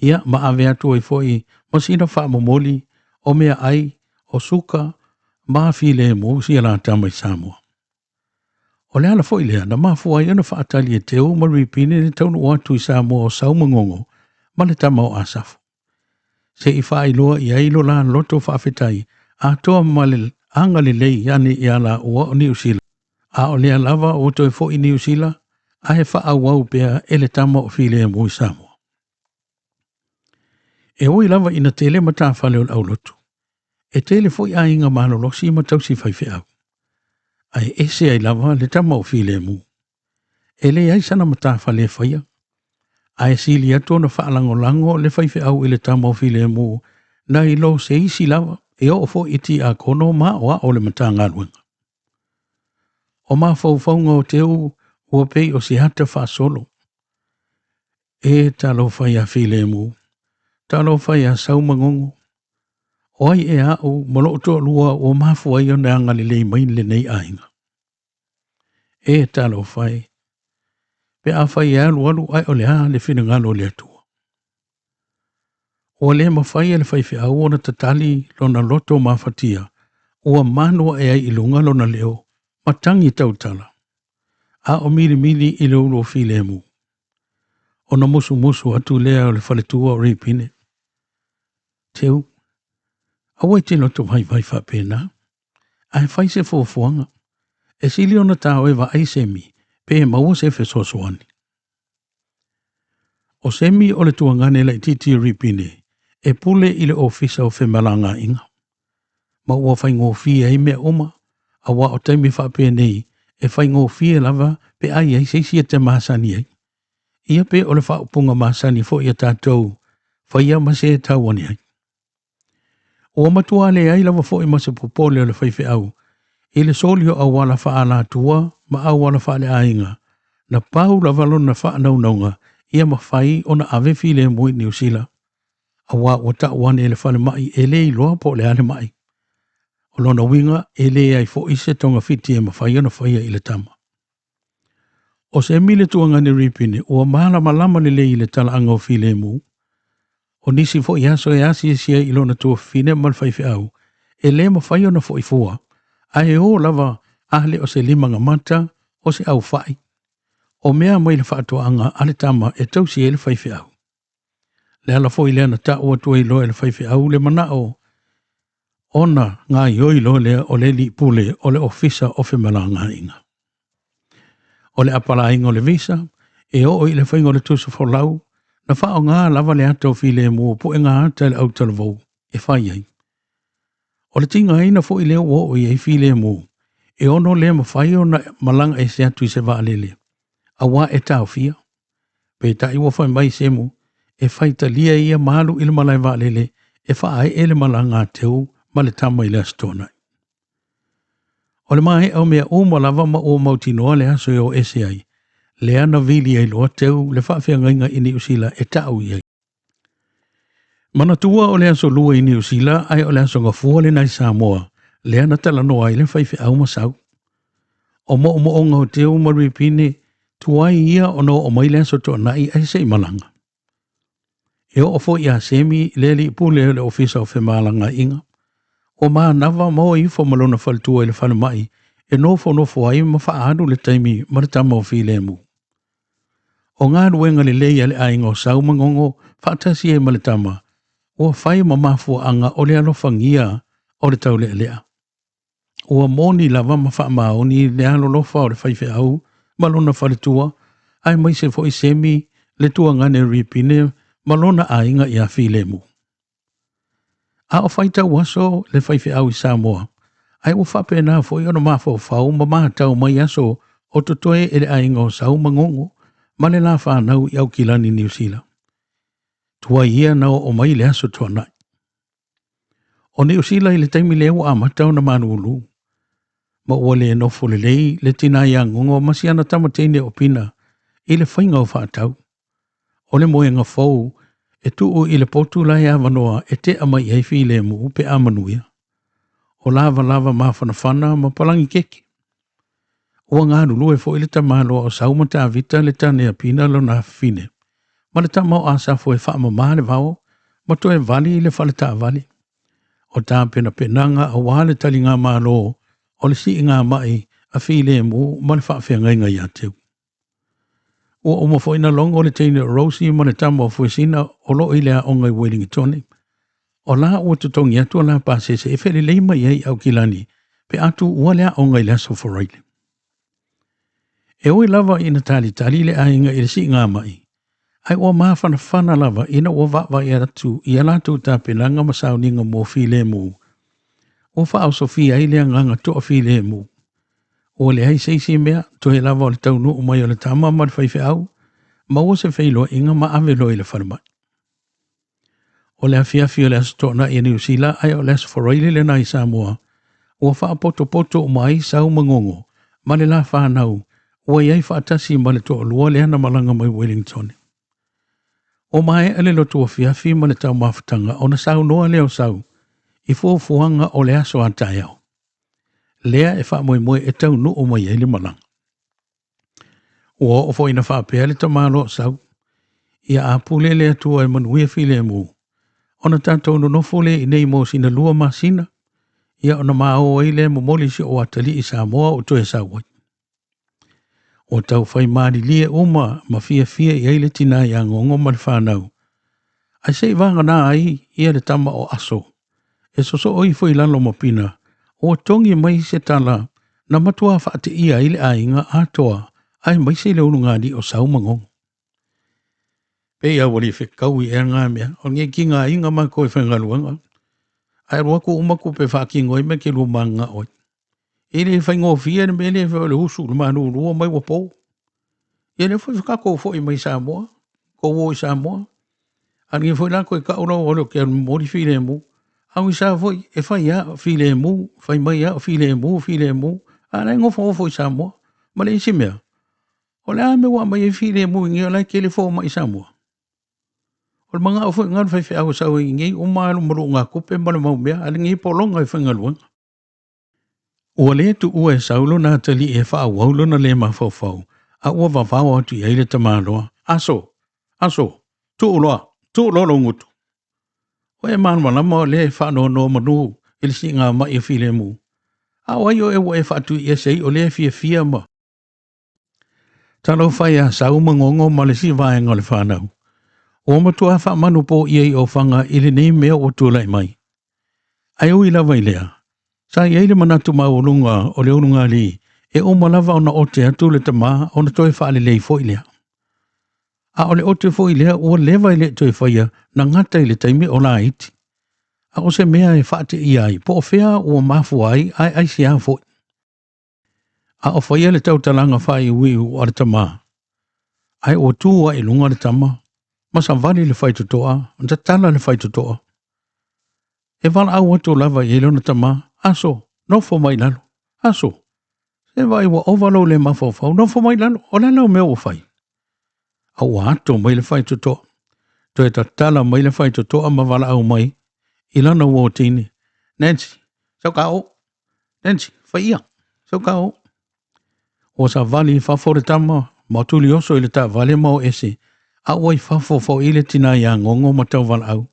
Ia, ma ave atu ai foi ma sina faamomoli o meaai, o suka, ma filemu si a la tama i Samoa. O le ala foi lea na mafua ai ona faatali e Teu ma Ripine le taunuu atu i Samoa o Sau ma Gogo ma le tama o Asafo. Se i faailoa i ai lo la loto faafetai atoa ma le agalelei ane ia laua o Niu Sila. A o lea lava ua toe foi Niu Sila, ae faaauau pea e le tama o filemu i Samoa. E ui lava ina tele matafale o le aulotu, e tele foi aiga malolosi ma tausi faifeau. Ae ese ai lava le tama o filemu. E leai sana matafale e faia, ae sili atu ona faalagolago le faifeau i le tama o filemu nai lo se isi lava e oo foi i tiakono ma aoao o le Matagaluega. O mafaufauga o Teu ua pei o se ata faasolo. E talofa ia filemu, talofa ia Sau ma Gogo. O ai ea au ma lou toalua ua mafua ai ona agalelei mai lenei aiga. E talofa e, pe afai e alualu ae o le a le finagalo o le Atua. Ua le mafai e le faifeau ona tatali lona loto mafatia, ua manu ae ai i luga lona leo ma tagi tautala, a o milimili i le ulu o filemu. Ona musumusu atu lea o le faletua o Ripine. Teu, aua e te loto vaivai faapena, ae fai se fuafuaga, e sili ona ta oe vaai Semi, pe maua se fesoasoani. O Semi o le tuagane laitiiti o Ripine, e pule i le ofisa o femalagaaiga. Ma ua faigofie ai mea uma, auā o taimi faapenei e faigofie lava pe a i ai se isi e te masani ai. Ia pe o le faaupuga masani foi a tatou, faia ma se e tau ane ai. Ua matua leai lava foi ma se popole o le faifeau i le soli o auala faaalatua ma auala faaleaiga, na pau lava lona faanaunauga ia mafai ona ave filemu i Niu Sila. Auā ua tau ane e le falemai e le iloa po o le a le maʻi. O lona uiga e leai foi se togafiti e mafai ona faia i le tama. O Semi le tuagane Ripine ua malamalama lelei i le talaaga o filemu. O nisi foi aso e asiasi ai i lona tuafafine ma le faifeau, e le mafai ona foi fua, ae o lava a le o se limagamata, o se aufai, o mea mai le faatoaga a le tama e tausi ai le faifeau. Le ala foi lea na tau atu ai loa e le faifeau le manao ona gaoioi loa lea o le alii pule o le Ofisa o Femalagaaiga. O le apalaiga o le visa, e oo i le faiga o le tusa folau, na faaaoga lava le ata o filemu o puega ata e le autalavou e fai ai. O le tigaina foi lea ua oo i ai filemu, e ono le mafai ona malaga ese atu i se vaalele, auā e taofia. Peitai ua fai mai Semu, e faitalia ia ma alu i le malae vaalele e faaee le malaga a Teu ma le tama i le Aso Toonai. O le maea o mea uma lava ma ua mautinoa le aso e o ese ai, lea na vili ai loa Teu le faafeagaiga i Niu Sila e tau i ai. Manatua o le aso Lua i Niu Sila ae o le aso Gafua lena i Samoa, lea na talanoa ai le faifeau ma Sau. O moomooga o Teu ma Ripine, tuai ia ona oo mai le aso Toonai ae se i malaga. E oo foi ia Semi le alii pule o le Ofisa o Femalagaaiga, ua manava ma o ifo ma lona faletua i le falemai e nofonofo ai ma faaalu le taimi ma le tama o Filemu. O galuega lelei a le aiga o Sau ma Gogo faatasi ai ma le tama, ua fai ma mafuaaga o le alofagia o le taulealea. Ua moni lava ma faamaoni le alolofa o le faifeau ma lona faletua, aemaise foi Semi le tuagane Ripine ma lona aiga ia Filemu. A o faitau aso le faifeau i Samoa, ae ua faapena foi ona mafaufau ma matau mai aso o totoe e le aiga o Sau ma Gogo ma le la fanau i Aukilani, Niu Sila. Tuai ia na oo mai le aso Toonai. O Niu Sila i le taimi lea ua amata ona malulu, ma ua le nofo lelei le tina ia Gogo ma si ana tama teine o Pina i le faiga o faatau. O le moega fou e tuu i le potu la e avanoa e tea mai ai filemu pe a manuia. O lavalava mafanafana ma palagi keke. Ua galulue foi le tamaloa o Sau ma Tavita le tane a Pina lona afafine, ma le tama o Asafo e faamama le vao ma toe vali i le fale taavale. O tapenapenaga aua le taligamalo o le siigamai a filemu ma le faafeagaiga ia Teu. Ua uma foi na logo le teine o Rosie ma le tama o Fuesina o lo o i le aoga i Uelingitone. O la ua totogi atu a la pasese e felelei mai ai i Aukilani pe a tuua le aoga i le aso Faraile. E ui lava ina talitali le aiga i le siigamai, ae ua mafanafana lava ina ua vaavaai atu i a latou tapenaga ma sauniga mo filemu, ua faaosofia ai le agaga toafilemu. Ua leai se isi mea, toe lava o le taunuu mai o le tama ma le faifeau, maua se feiloaiga ma ave loa i le falemai. O le afiafi o le Aso Toonai i Niu Sila ae o le Aso Faraile lena i Samoa, ua faapotopoto uma ai Sau ma Gogo ma le la fanau ua i ai faatasi ma le toalua lea na malaga mai Wellington. Ua maea le lotu afiafi ma le taumafataga ona saunoa lea o Sau i fuafuaga o le aso a taeao, lea e faamoemoe e taunuu mai ai le malaga. Ua oo foi ina faapea le tamaloa o Sau, ia a pule le Atua e manuia filemu, ona tatou nonofo lea i inei mo sina 2 masina, ia ona maô ai lea momoli si ou atalii i Samoa o toe sau ai. Ua tau fai malilie uma ma fiafia i ai le tina ia Gogo ma le fanau, ae se i vagana ai ia le tama o Aso, e sosoo ifo i lalo ma Pina, ua togi mai se tala na matua faateia ai le aiga atoa aemaise le ulugalii o Sau ma Gogo. Pe ia ua le fekaui ea ngā mea, o nge ki ngā inga ma koe whaingaluega. Ai alu aku uma kupe whaakingo ai me ke lua manga oi. E le whaingofia le mele wha le husu le manu lua mai wa pō. Ia le foi whakako foi mai Samoa, ko wo i Samoa. A nge foi la koe ka ula o le ke mori filemu. Au i sa foi e whai a filemu, whai mai a filemu, filemu. A lai ngofo ngofo i Samoa. Ma le isi mea. O le a me wa mai e filemu i nge o lai ke le fo mai Samoa. O le magao foi lena o le faifeau e sau ai i inei, uma lava le maluugatupe ma le mau mea, a o lenei pologa e faigaluega. Ua le tuua e Saulo lona atalii e faaauau lona le mafaufau, a ua vavao atu i ai le tamaloa. Aso! Aso! Tuu loa! Tuu loa lou gutu! Ua e malamalama o lea e faanonomanu i le siigamai a Filemu. A o ai oe ua e faatuiese ai o lea e fiafia ma. Talofa ia Sau ma Gogo ma le isi vaega o le fanau. Ua matua faamanupoia i ofaga i lenei mea ua tulai mai. Ae ui lava i lea, sa i ai le manatu maualuga o le ulugalii e uma lava ona ote atu le tama ona toe faalelei foi lea. A o le ote foi lea ua leva e le i toe faia na gata i le taimi o laiti. A o se mea e faateia ai po o fea ua mafua ai ae aisea foi. A o faia le tautalaga faaiuiu a le tama, ae ua tu ae i luga le tama, ma savali le faitotoa, ma tatala le faitotoa. E valaau atu lava i ai lona tama, Aso, nofo mai i lalo. Aso, se vaai ua ova lou le mafaufau, nofo mai i lalo, o le a lau mea ua fai? A ua ato mai le faitotoa. Toe tatala mai le faitotoa ma valaau mai i lana uo teine, Nancy, sau ka o. Nancy, fai ia, sau ka o. Ua savali i fafo le tama, ma tulioso i le taavale ma o ese, a ua i fafo foi le tina ia Gogo ma tauvalaau.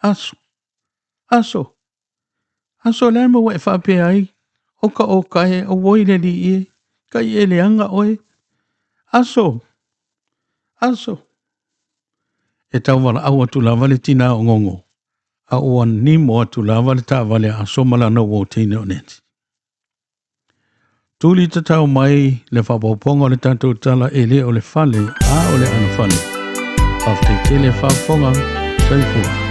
Aso, aso, aso le a mea ua e faapea ai, oka oka e, auoi le alii e, kai e leaga oe. Aso, aso. E tauvalaau atu lava le tina o Gogo, a ua nimo atu lava le taavale a Aso ma lana uo teine o Nancy. Tuli tatau mai le faaopoopoga o le tatou tala e le o le fale a o le anofale. Faafetai tele faafofoga, soifua.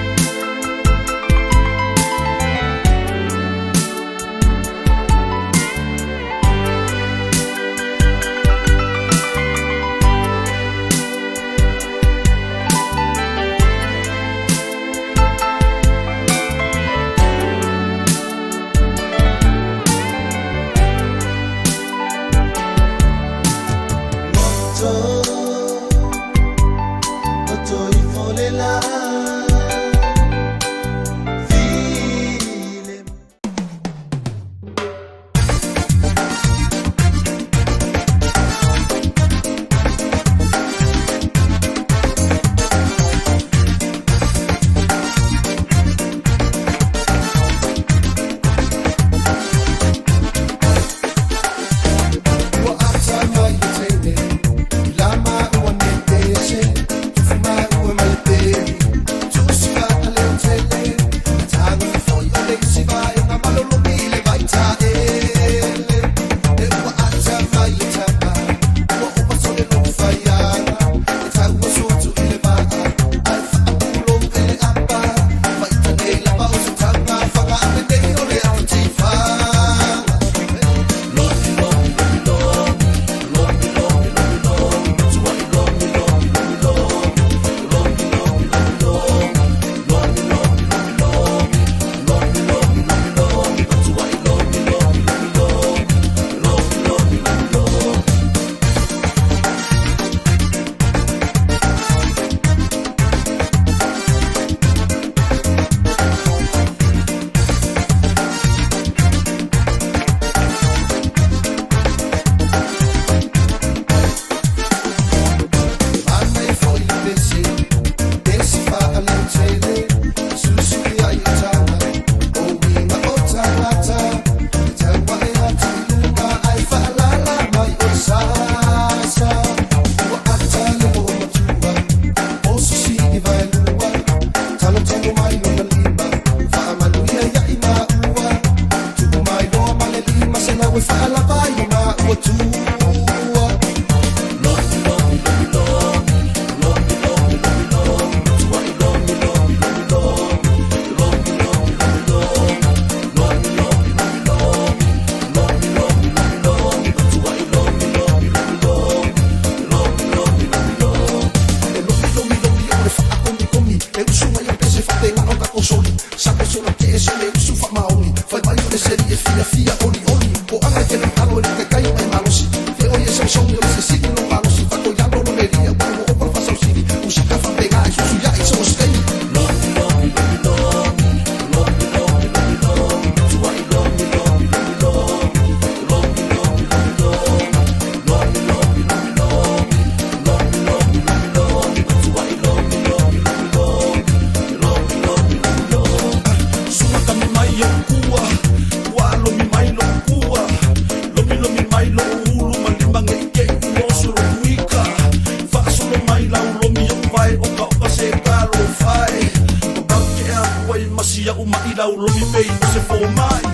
Laulomi pei o se fomai.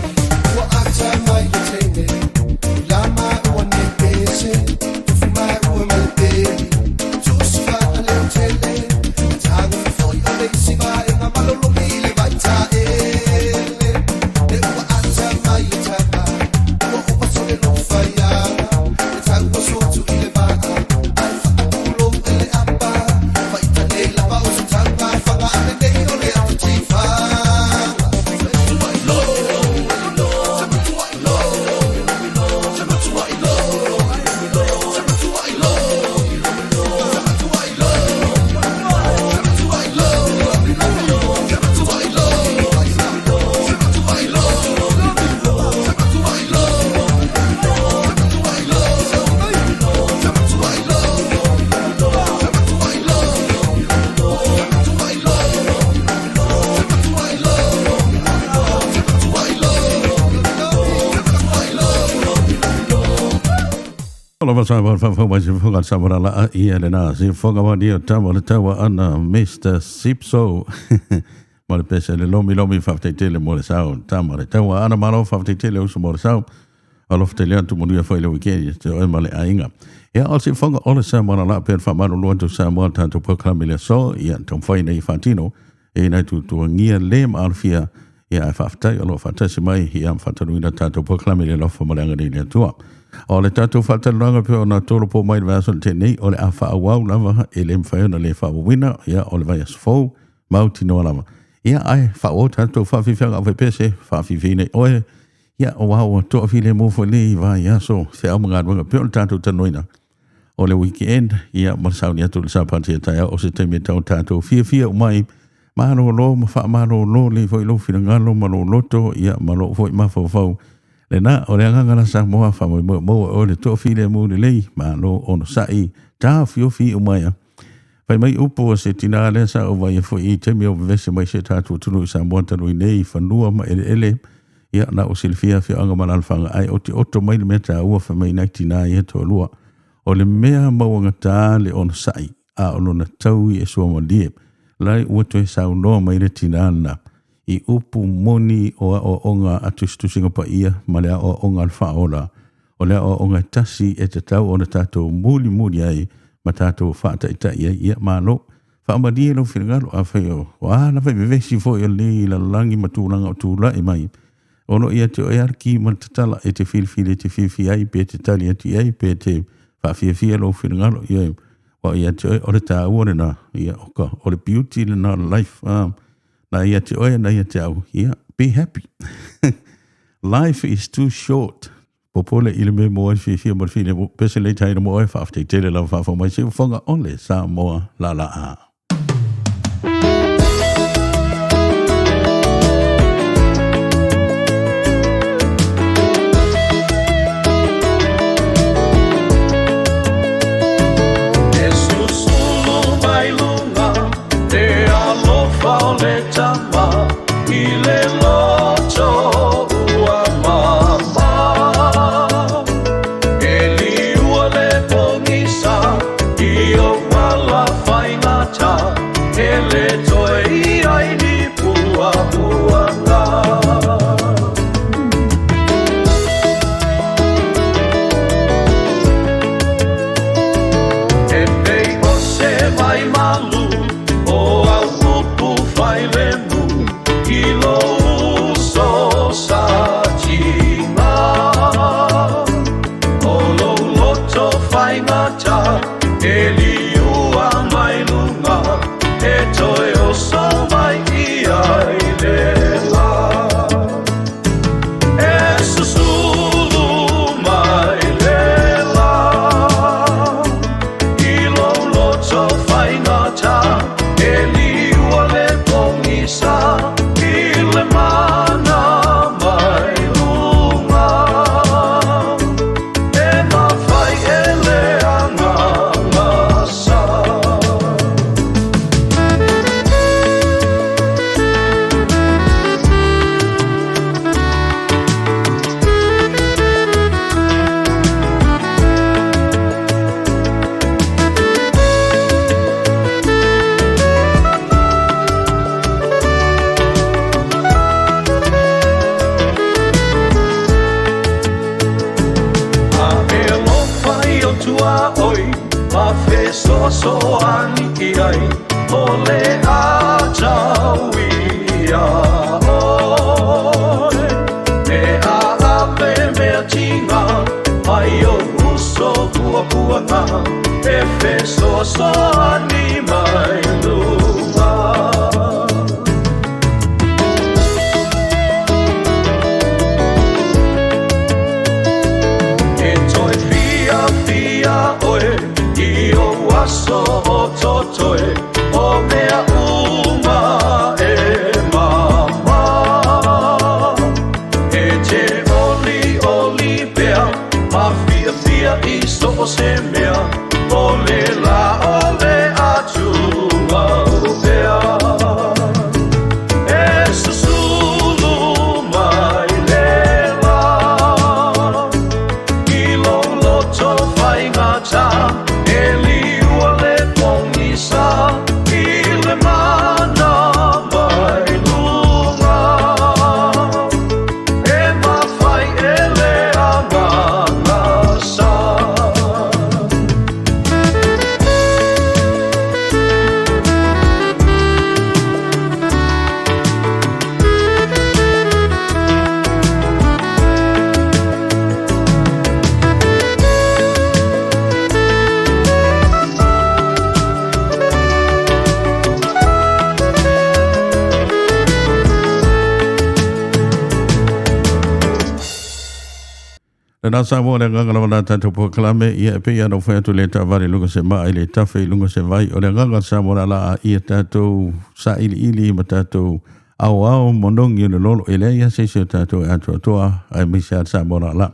Ua ata mai le teine, la maua nei pese, tofu maua ma le peli, tusi faaleo tele, tago fofoi o le isi vaega malologi i le vaitaele. Le ua ata mai le tama, ua ova sole lou faiaga, le tau ua sotu i le vaa, ae faapulou e le apa, faitanei lava o se taumafaga a lenei o le ata tifaga. Lava sa wa fa fa wa se foga sa wa la ia le na se foga wa dia ta wa le taua ana Mr Sipso ma le pese le lomi lomi fa te tele mo le sao ta ma le taua ana malo fa te tele uso mo le sao alofa tele atu manuia foi le weekend te oe ma le aiga. Ia o se foga o le sa mo la pe fa malo lo atu sa mo tatou polokalame le aso ia taumafai nei faatino e nai tuatuagia le maalofia ia ae faafetai o loo faatasi mai ia ma faatanuina tatou polokalame le alofa ma le agalelei le Atua. O le tatou faatalanoaga pe ona tolopo mai le vaiaso le tenei o le a faaauau lava e le mafai ona le faaauauina ia o le vaiaso fou mautinoa lava. Ia ae faaauau tatou faafiafiaga au faipese faafiafia nei oe ia aua ua toafilemu foi lenei vaiaso feau ma galuega pe o le tatou talanoaina o le weekend ia ma le sauni atu i le Sapati a taeao o se taimi e tau tatou fiafia umai malolo ma faamalolo lelei foi lou finagalo ma lou loto ia ma lou foi mafaufau lena o le agaga la Samoa faamoemoe maua oe le toafilemu lelei malo onosai taofiofi umai a fai mai upu o se tinā lea sa ou vaai foi i taimi o vevese mai si o tatou atunuu i Samoa talu ai nei i fanua ma eleele ia na ua silafia afioaga ma alaalafaga ae otooto mai le mea taua fai mai nai tinā ia toalua o le mea mauagata le onosai a o lona taui e suamalie lai ua toe saunoa mai le tinā lena i upu moni o aoaoga a tusitusiga paia ma le aoaoga a le faaola o le aoaoga e tasi e tatau ona tatou mulimuli ai ma tatou faataitai ai. Ia malo. Faamalie lou finagalo afai o a lava i vevesi foi o lenei lalolagi ma tulaga o tulai mai. O lo o ia te oe lava le ki ma le tatala e te filifili e te fiafia ai pe te tali atu i ai pe te faafiafia lou finagalo. Ia aua ia te oe o le taua lena, ia o ka o le beauty lena o le life. Na ia te oe na ia te au. Ia be happy. Life is too short. Popole i le mea mo ai fiafia ma le filemu. Pese lei taina mo oe, faafetai tele lava faafofoga mai siufofoga o le Samoa laalaa. E susulu mai luga le alofa o le tama i le loto ua mama. E liua le pogisa i ou ala faigata, e le toe i ai ni puapuaga. E pei o se vai malu o au upu failemu i lou uso sa tiga. O lou loto faigata e liua mai luga e toe oso. fesoasoani mai luga. E toe fia fia oe i o aso o totoe, o mea uma e mama. E te oli oli pea, ma fia fia i so o se mea, o le la o le atua o pea. E susulu mai le la, i lo loto faigata, e liua le pogisa, i le mana mai luga. E mafai e le agaga sa. Lena sa mo le agaga lava la tatou polokalame, ia e pei ona ou fai atu le taavale i luga se maa i le tafe i luga se vai. O le agaga sa mo la laa ia tatou sailiili ma tatou aoao monogi o le lolo e leai se isi o tatou e atoatoa aemaise lava sa mo la laa.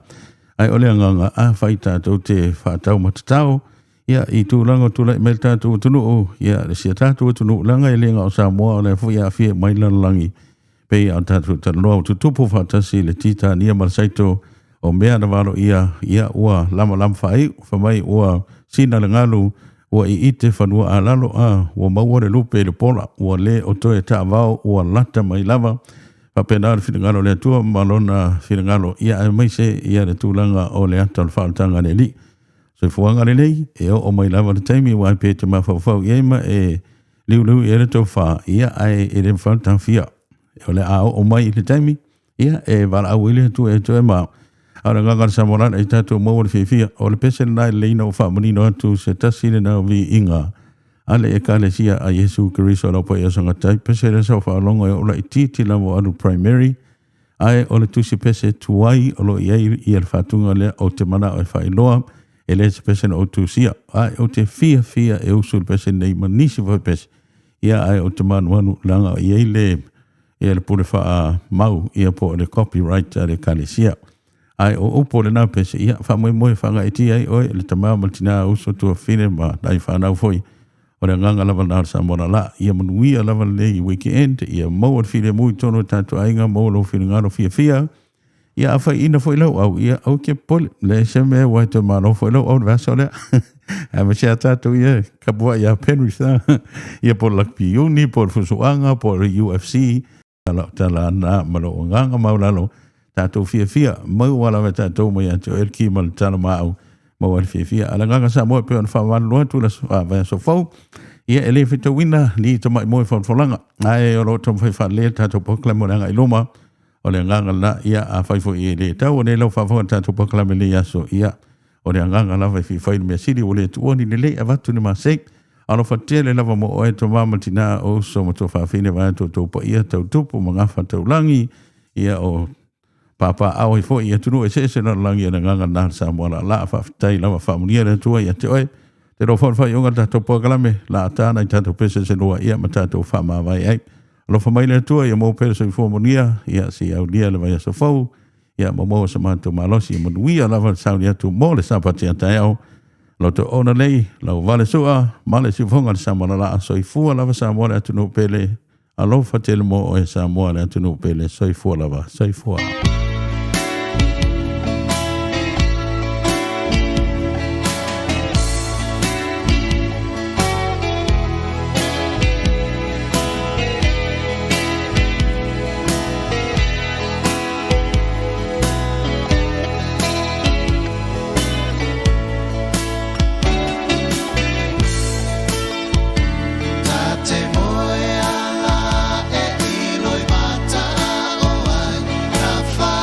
Ai o le agaga a fai tatou te faatau matatao ia i tulaga o tulai mai le tatou atunuu, ia le sia tatou atunuu leaga e le gao Samoa o le foi aafia mai le lalolagi pei a tatou talanoa ua tutupu faatasi le titania ma le saito o mea na valo ia ia ua lamalama faaiu fai mai ua sina le galu ua iite fanua a lalo a ua maua le lupe i le pola ua le o toe taavao ua lata mai lava faapena le finagalo o le Atua ma lona finagalo ia aemaise ia le tulaga o le ata o le faaolataga a le Alii. Soifuaga lelei e oo mai lava le taimi ua pe te mafaufau i ai ma e liuliu i ai le tofa ia ae e le mafai ona taofia. O le a oo mai i le taimi ia e valaau ai le Atua e toe ma a o le agaga o le Samoa i tatou maua le fiafia. O le pese lena e lelei ona ou faamanino atu se tasi lena o viiga a le Ekalesia a Iesu Keriso lau paia sogatai. Pese lea sa ou faalogo e oo laitiiti lava o alu primary ae o le tusi pese tuai o lo o i ai ia le faatuga lea ou te manao e faailoa e le se pese na ou tusia ae ou te fiafia e usu le pese nei ma nisi foi pese ia ae ou te manuanu leaga o i ai le ia le pule faamau ia po o le copyright a le Ekalesia. Ae o upu o lena pese ia faamoemoe faagaeetia ai oe le tama ma le tina uso tuafafine ma nai fanau foi. O le agaga lava lena o le Samoa lala. Ia manuia lava lenei weekend, ia maua le filemu i totonu o tatou aiga, maua lou finagalo fiafia. Ia a faiina foi lau au, ia aua ke popole. Leai se mea ua e toe malo foi lau au le vaiaso lea. Ae ma se a tatou ia tapuai ia Penrith, ia po o le Rugby Uni, po o le Fusuaga, po o le UFC. Lau tala na ma lou agaga maualalo, tatou fiafia, maua lava e tatou mai ia te oe le ki ma le tala maau, maua le fiafia. A le agaga Samoa e pei ona faamalulu atu le vaiaso fou, ia e le fetauina ni tamai moe folafolaga, ae o lo o taumafai faaleleia le tatou polokalame o le agai i luma, o le agaga lena, ia afai foi e le tau o nei lau faafofoga i le tatou polokalame i lenei aso, ia o le agaga lava e fia fai le mea sili ua le tuua ni lelei avatu ni masei. Alofa tele lava mo oe tama ma tina o uso ma tuafafine vaeatu o tou paia tau tupu ma gafa taulagi ia o pāpāao ai foi i atunuu eseese o le lalolagi o le agaga lena o le Samoa laalaa. Faafetai lava faamanuia le Atua ia te oe. Te iloa foi le faaiuga o le tatou polokalame la ata na i tatou pese se lua ia ma tatou faamavae ai. Alofa mai le Atua ia maua pea le soifua manuia ia se i aulia le vaiaso fou ia ma maua se matou malosi ia manuia lava le sauni atu mo le Sapati a taeao. Loto ona lei, lau vale sua, ma le siufofoga le Samoa laalaa, soifua lava Samoa le atunuu pele, alofa tele mo oe Samoa le atunuu pele, soifua lava, soifua. Ta te moe ala e iloi mata o ai na wha.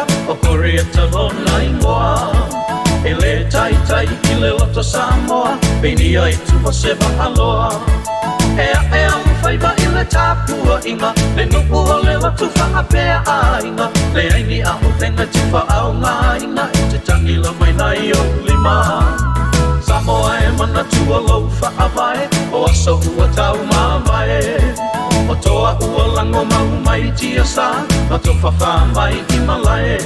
toa O Koriata lona igoa. E lē taitai i le loto Samoa Peinia i tua se vaaloa. E aʻe alufaiva i le tapuaʻiga Le nuu o le lotu faapea aiga. Leai ni aʻuvega tifaaogāina E te tagila mai nai ou lima. Samoa e manatua lou faavae O aso ua taumavae. O toa ua lago mau mai tiasā Ma tofafā mai i malae.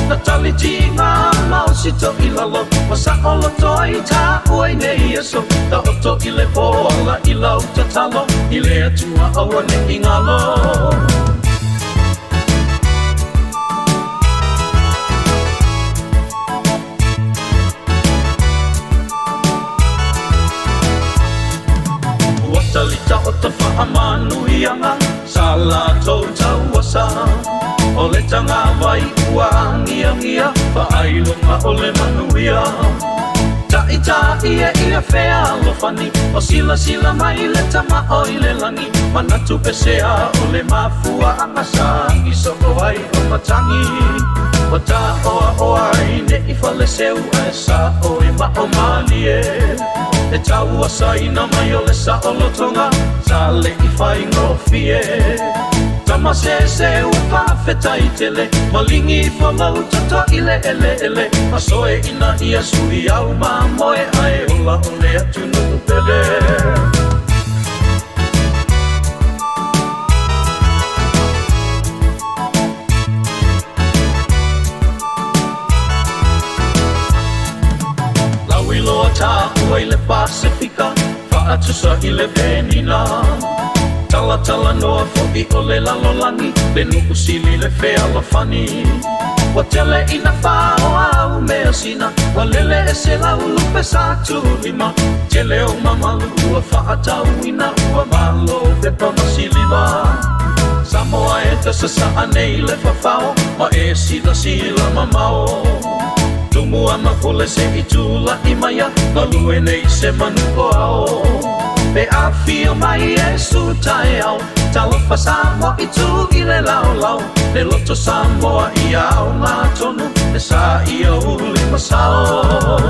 Na talitiga ma o sito i lalo Ma saʻoloto ai taʻua i nei aso. Taoto i le poala i lau tatalo I le Atua aua neʻi galo. Ua talita o ta faamanuiaga sa latou tauasa. O le tagavai ua agiagia faailoga o le manuia. Taʻitaʻi e ia fealofani O silasila mai le tamaʻo i le lagi. Manatu pesea o le mafuaaga sa agi soo ai o matagi. Ua taʻoaʻoa ai neʻi faleseu ae saʻo e maʻo malie. E tauasaina mai o le saʻolotoga sa leʻi faigofie. Tama se ua faafetai tele Maligi folau toto i le eleele. Masoe ina ia sui au mamoe Ae ola o le atunuu pele. Lauiloa taʻua i le Pasifika Faatusa i le penina. Talatala noa foʻi o le lalolagi Le nuu sili le fealofani. Ua tele ina faoa au measina Ua lele e se laulupe sa tulima. Tele o mamalu ua faatauina Ua malo pepa ma siliva. Samoa e tasasaa nei le fafao Ma e silasila mamao. Tumu ama pule se i tulaʻi maia Galue nei se manu o ao. Pe afio mai e su taeao Talofa Samoa i tu i le laolao. Le loto Samoa i ao ngā tonu E sa ia uli masao.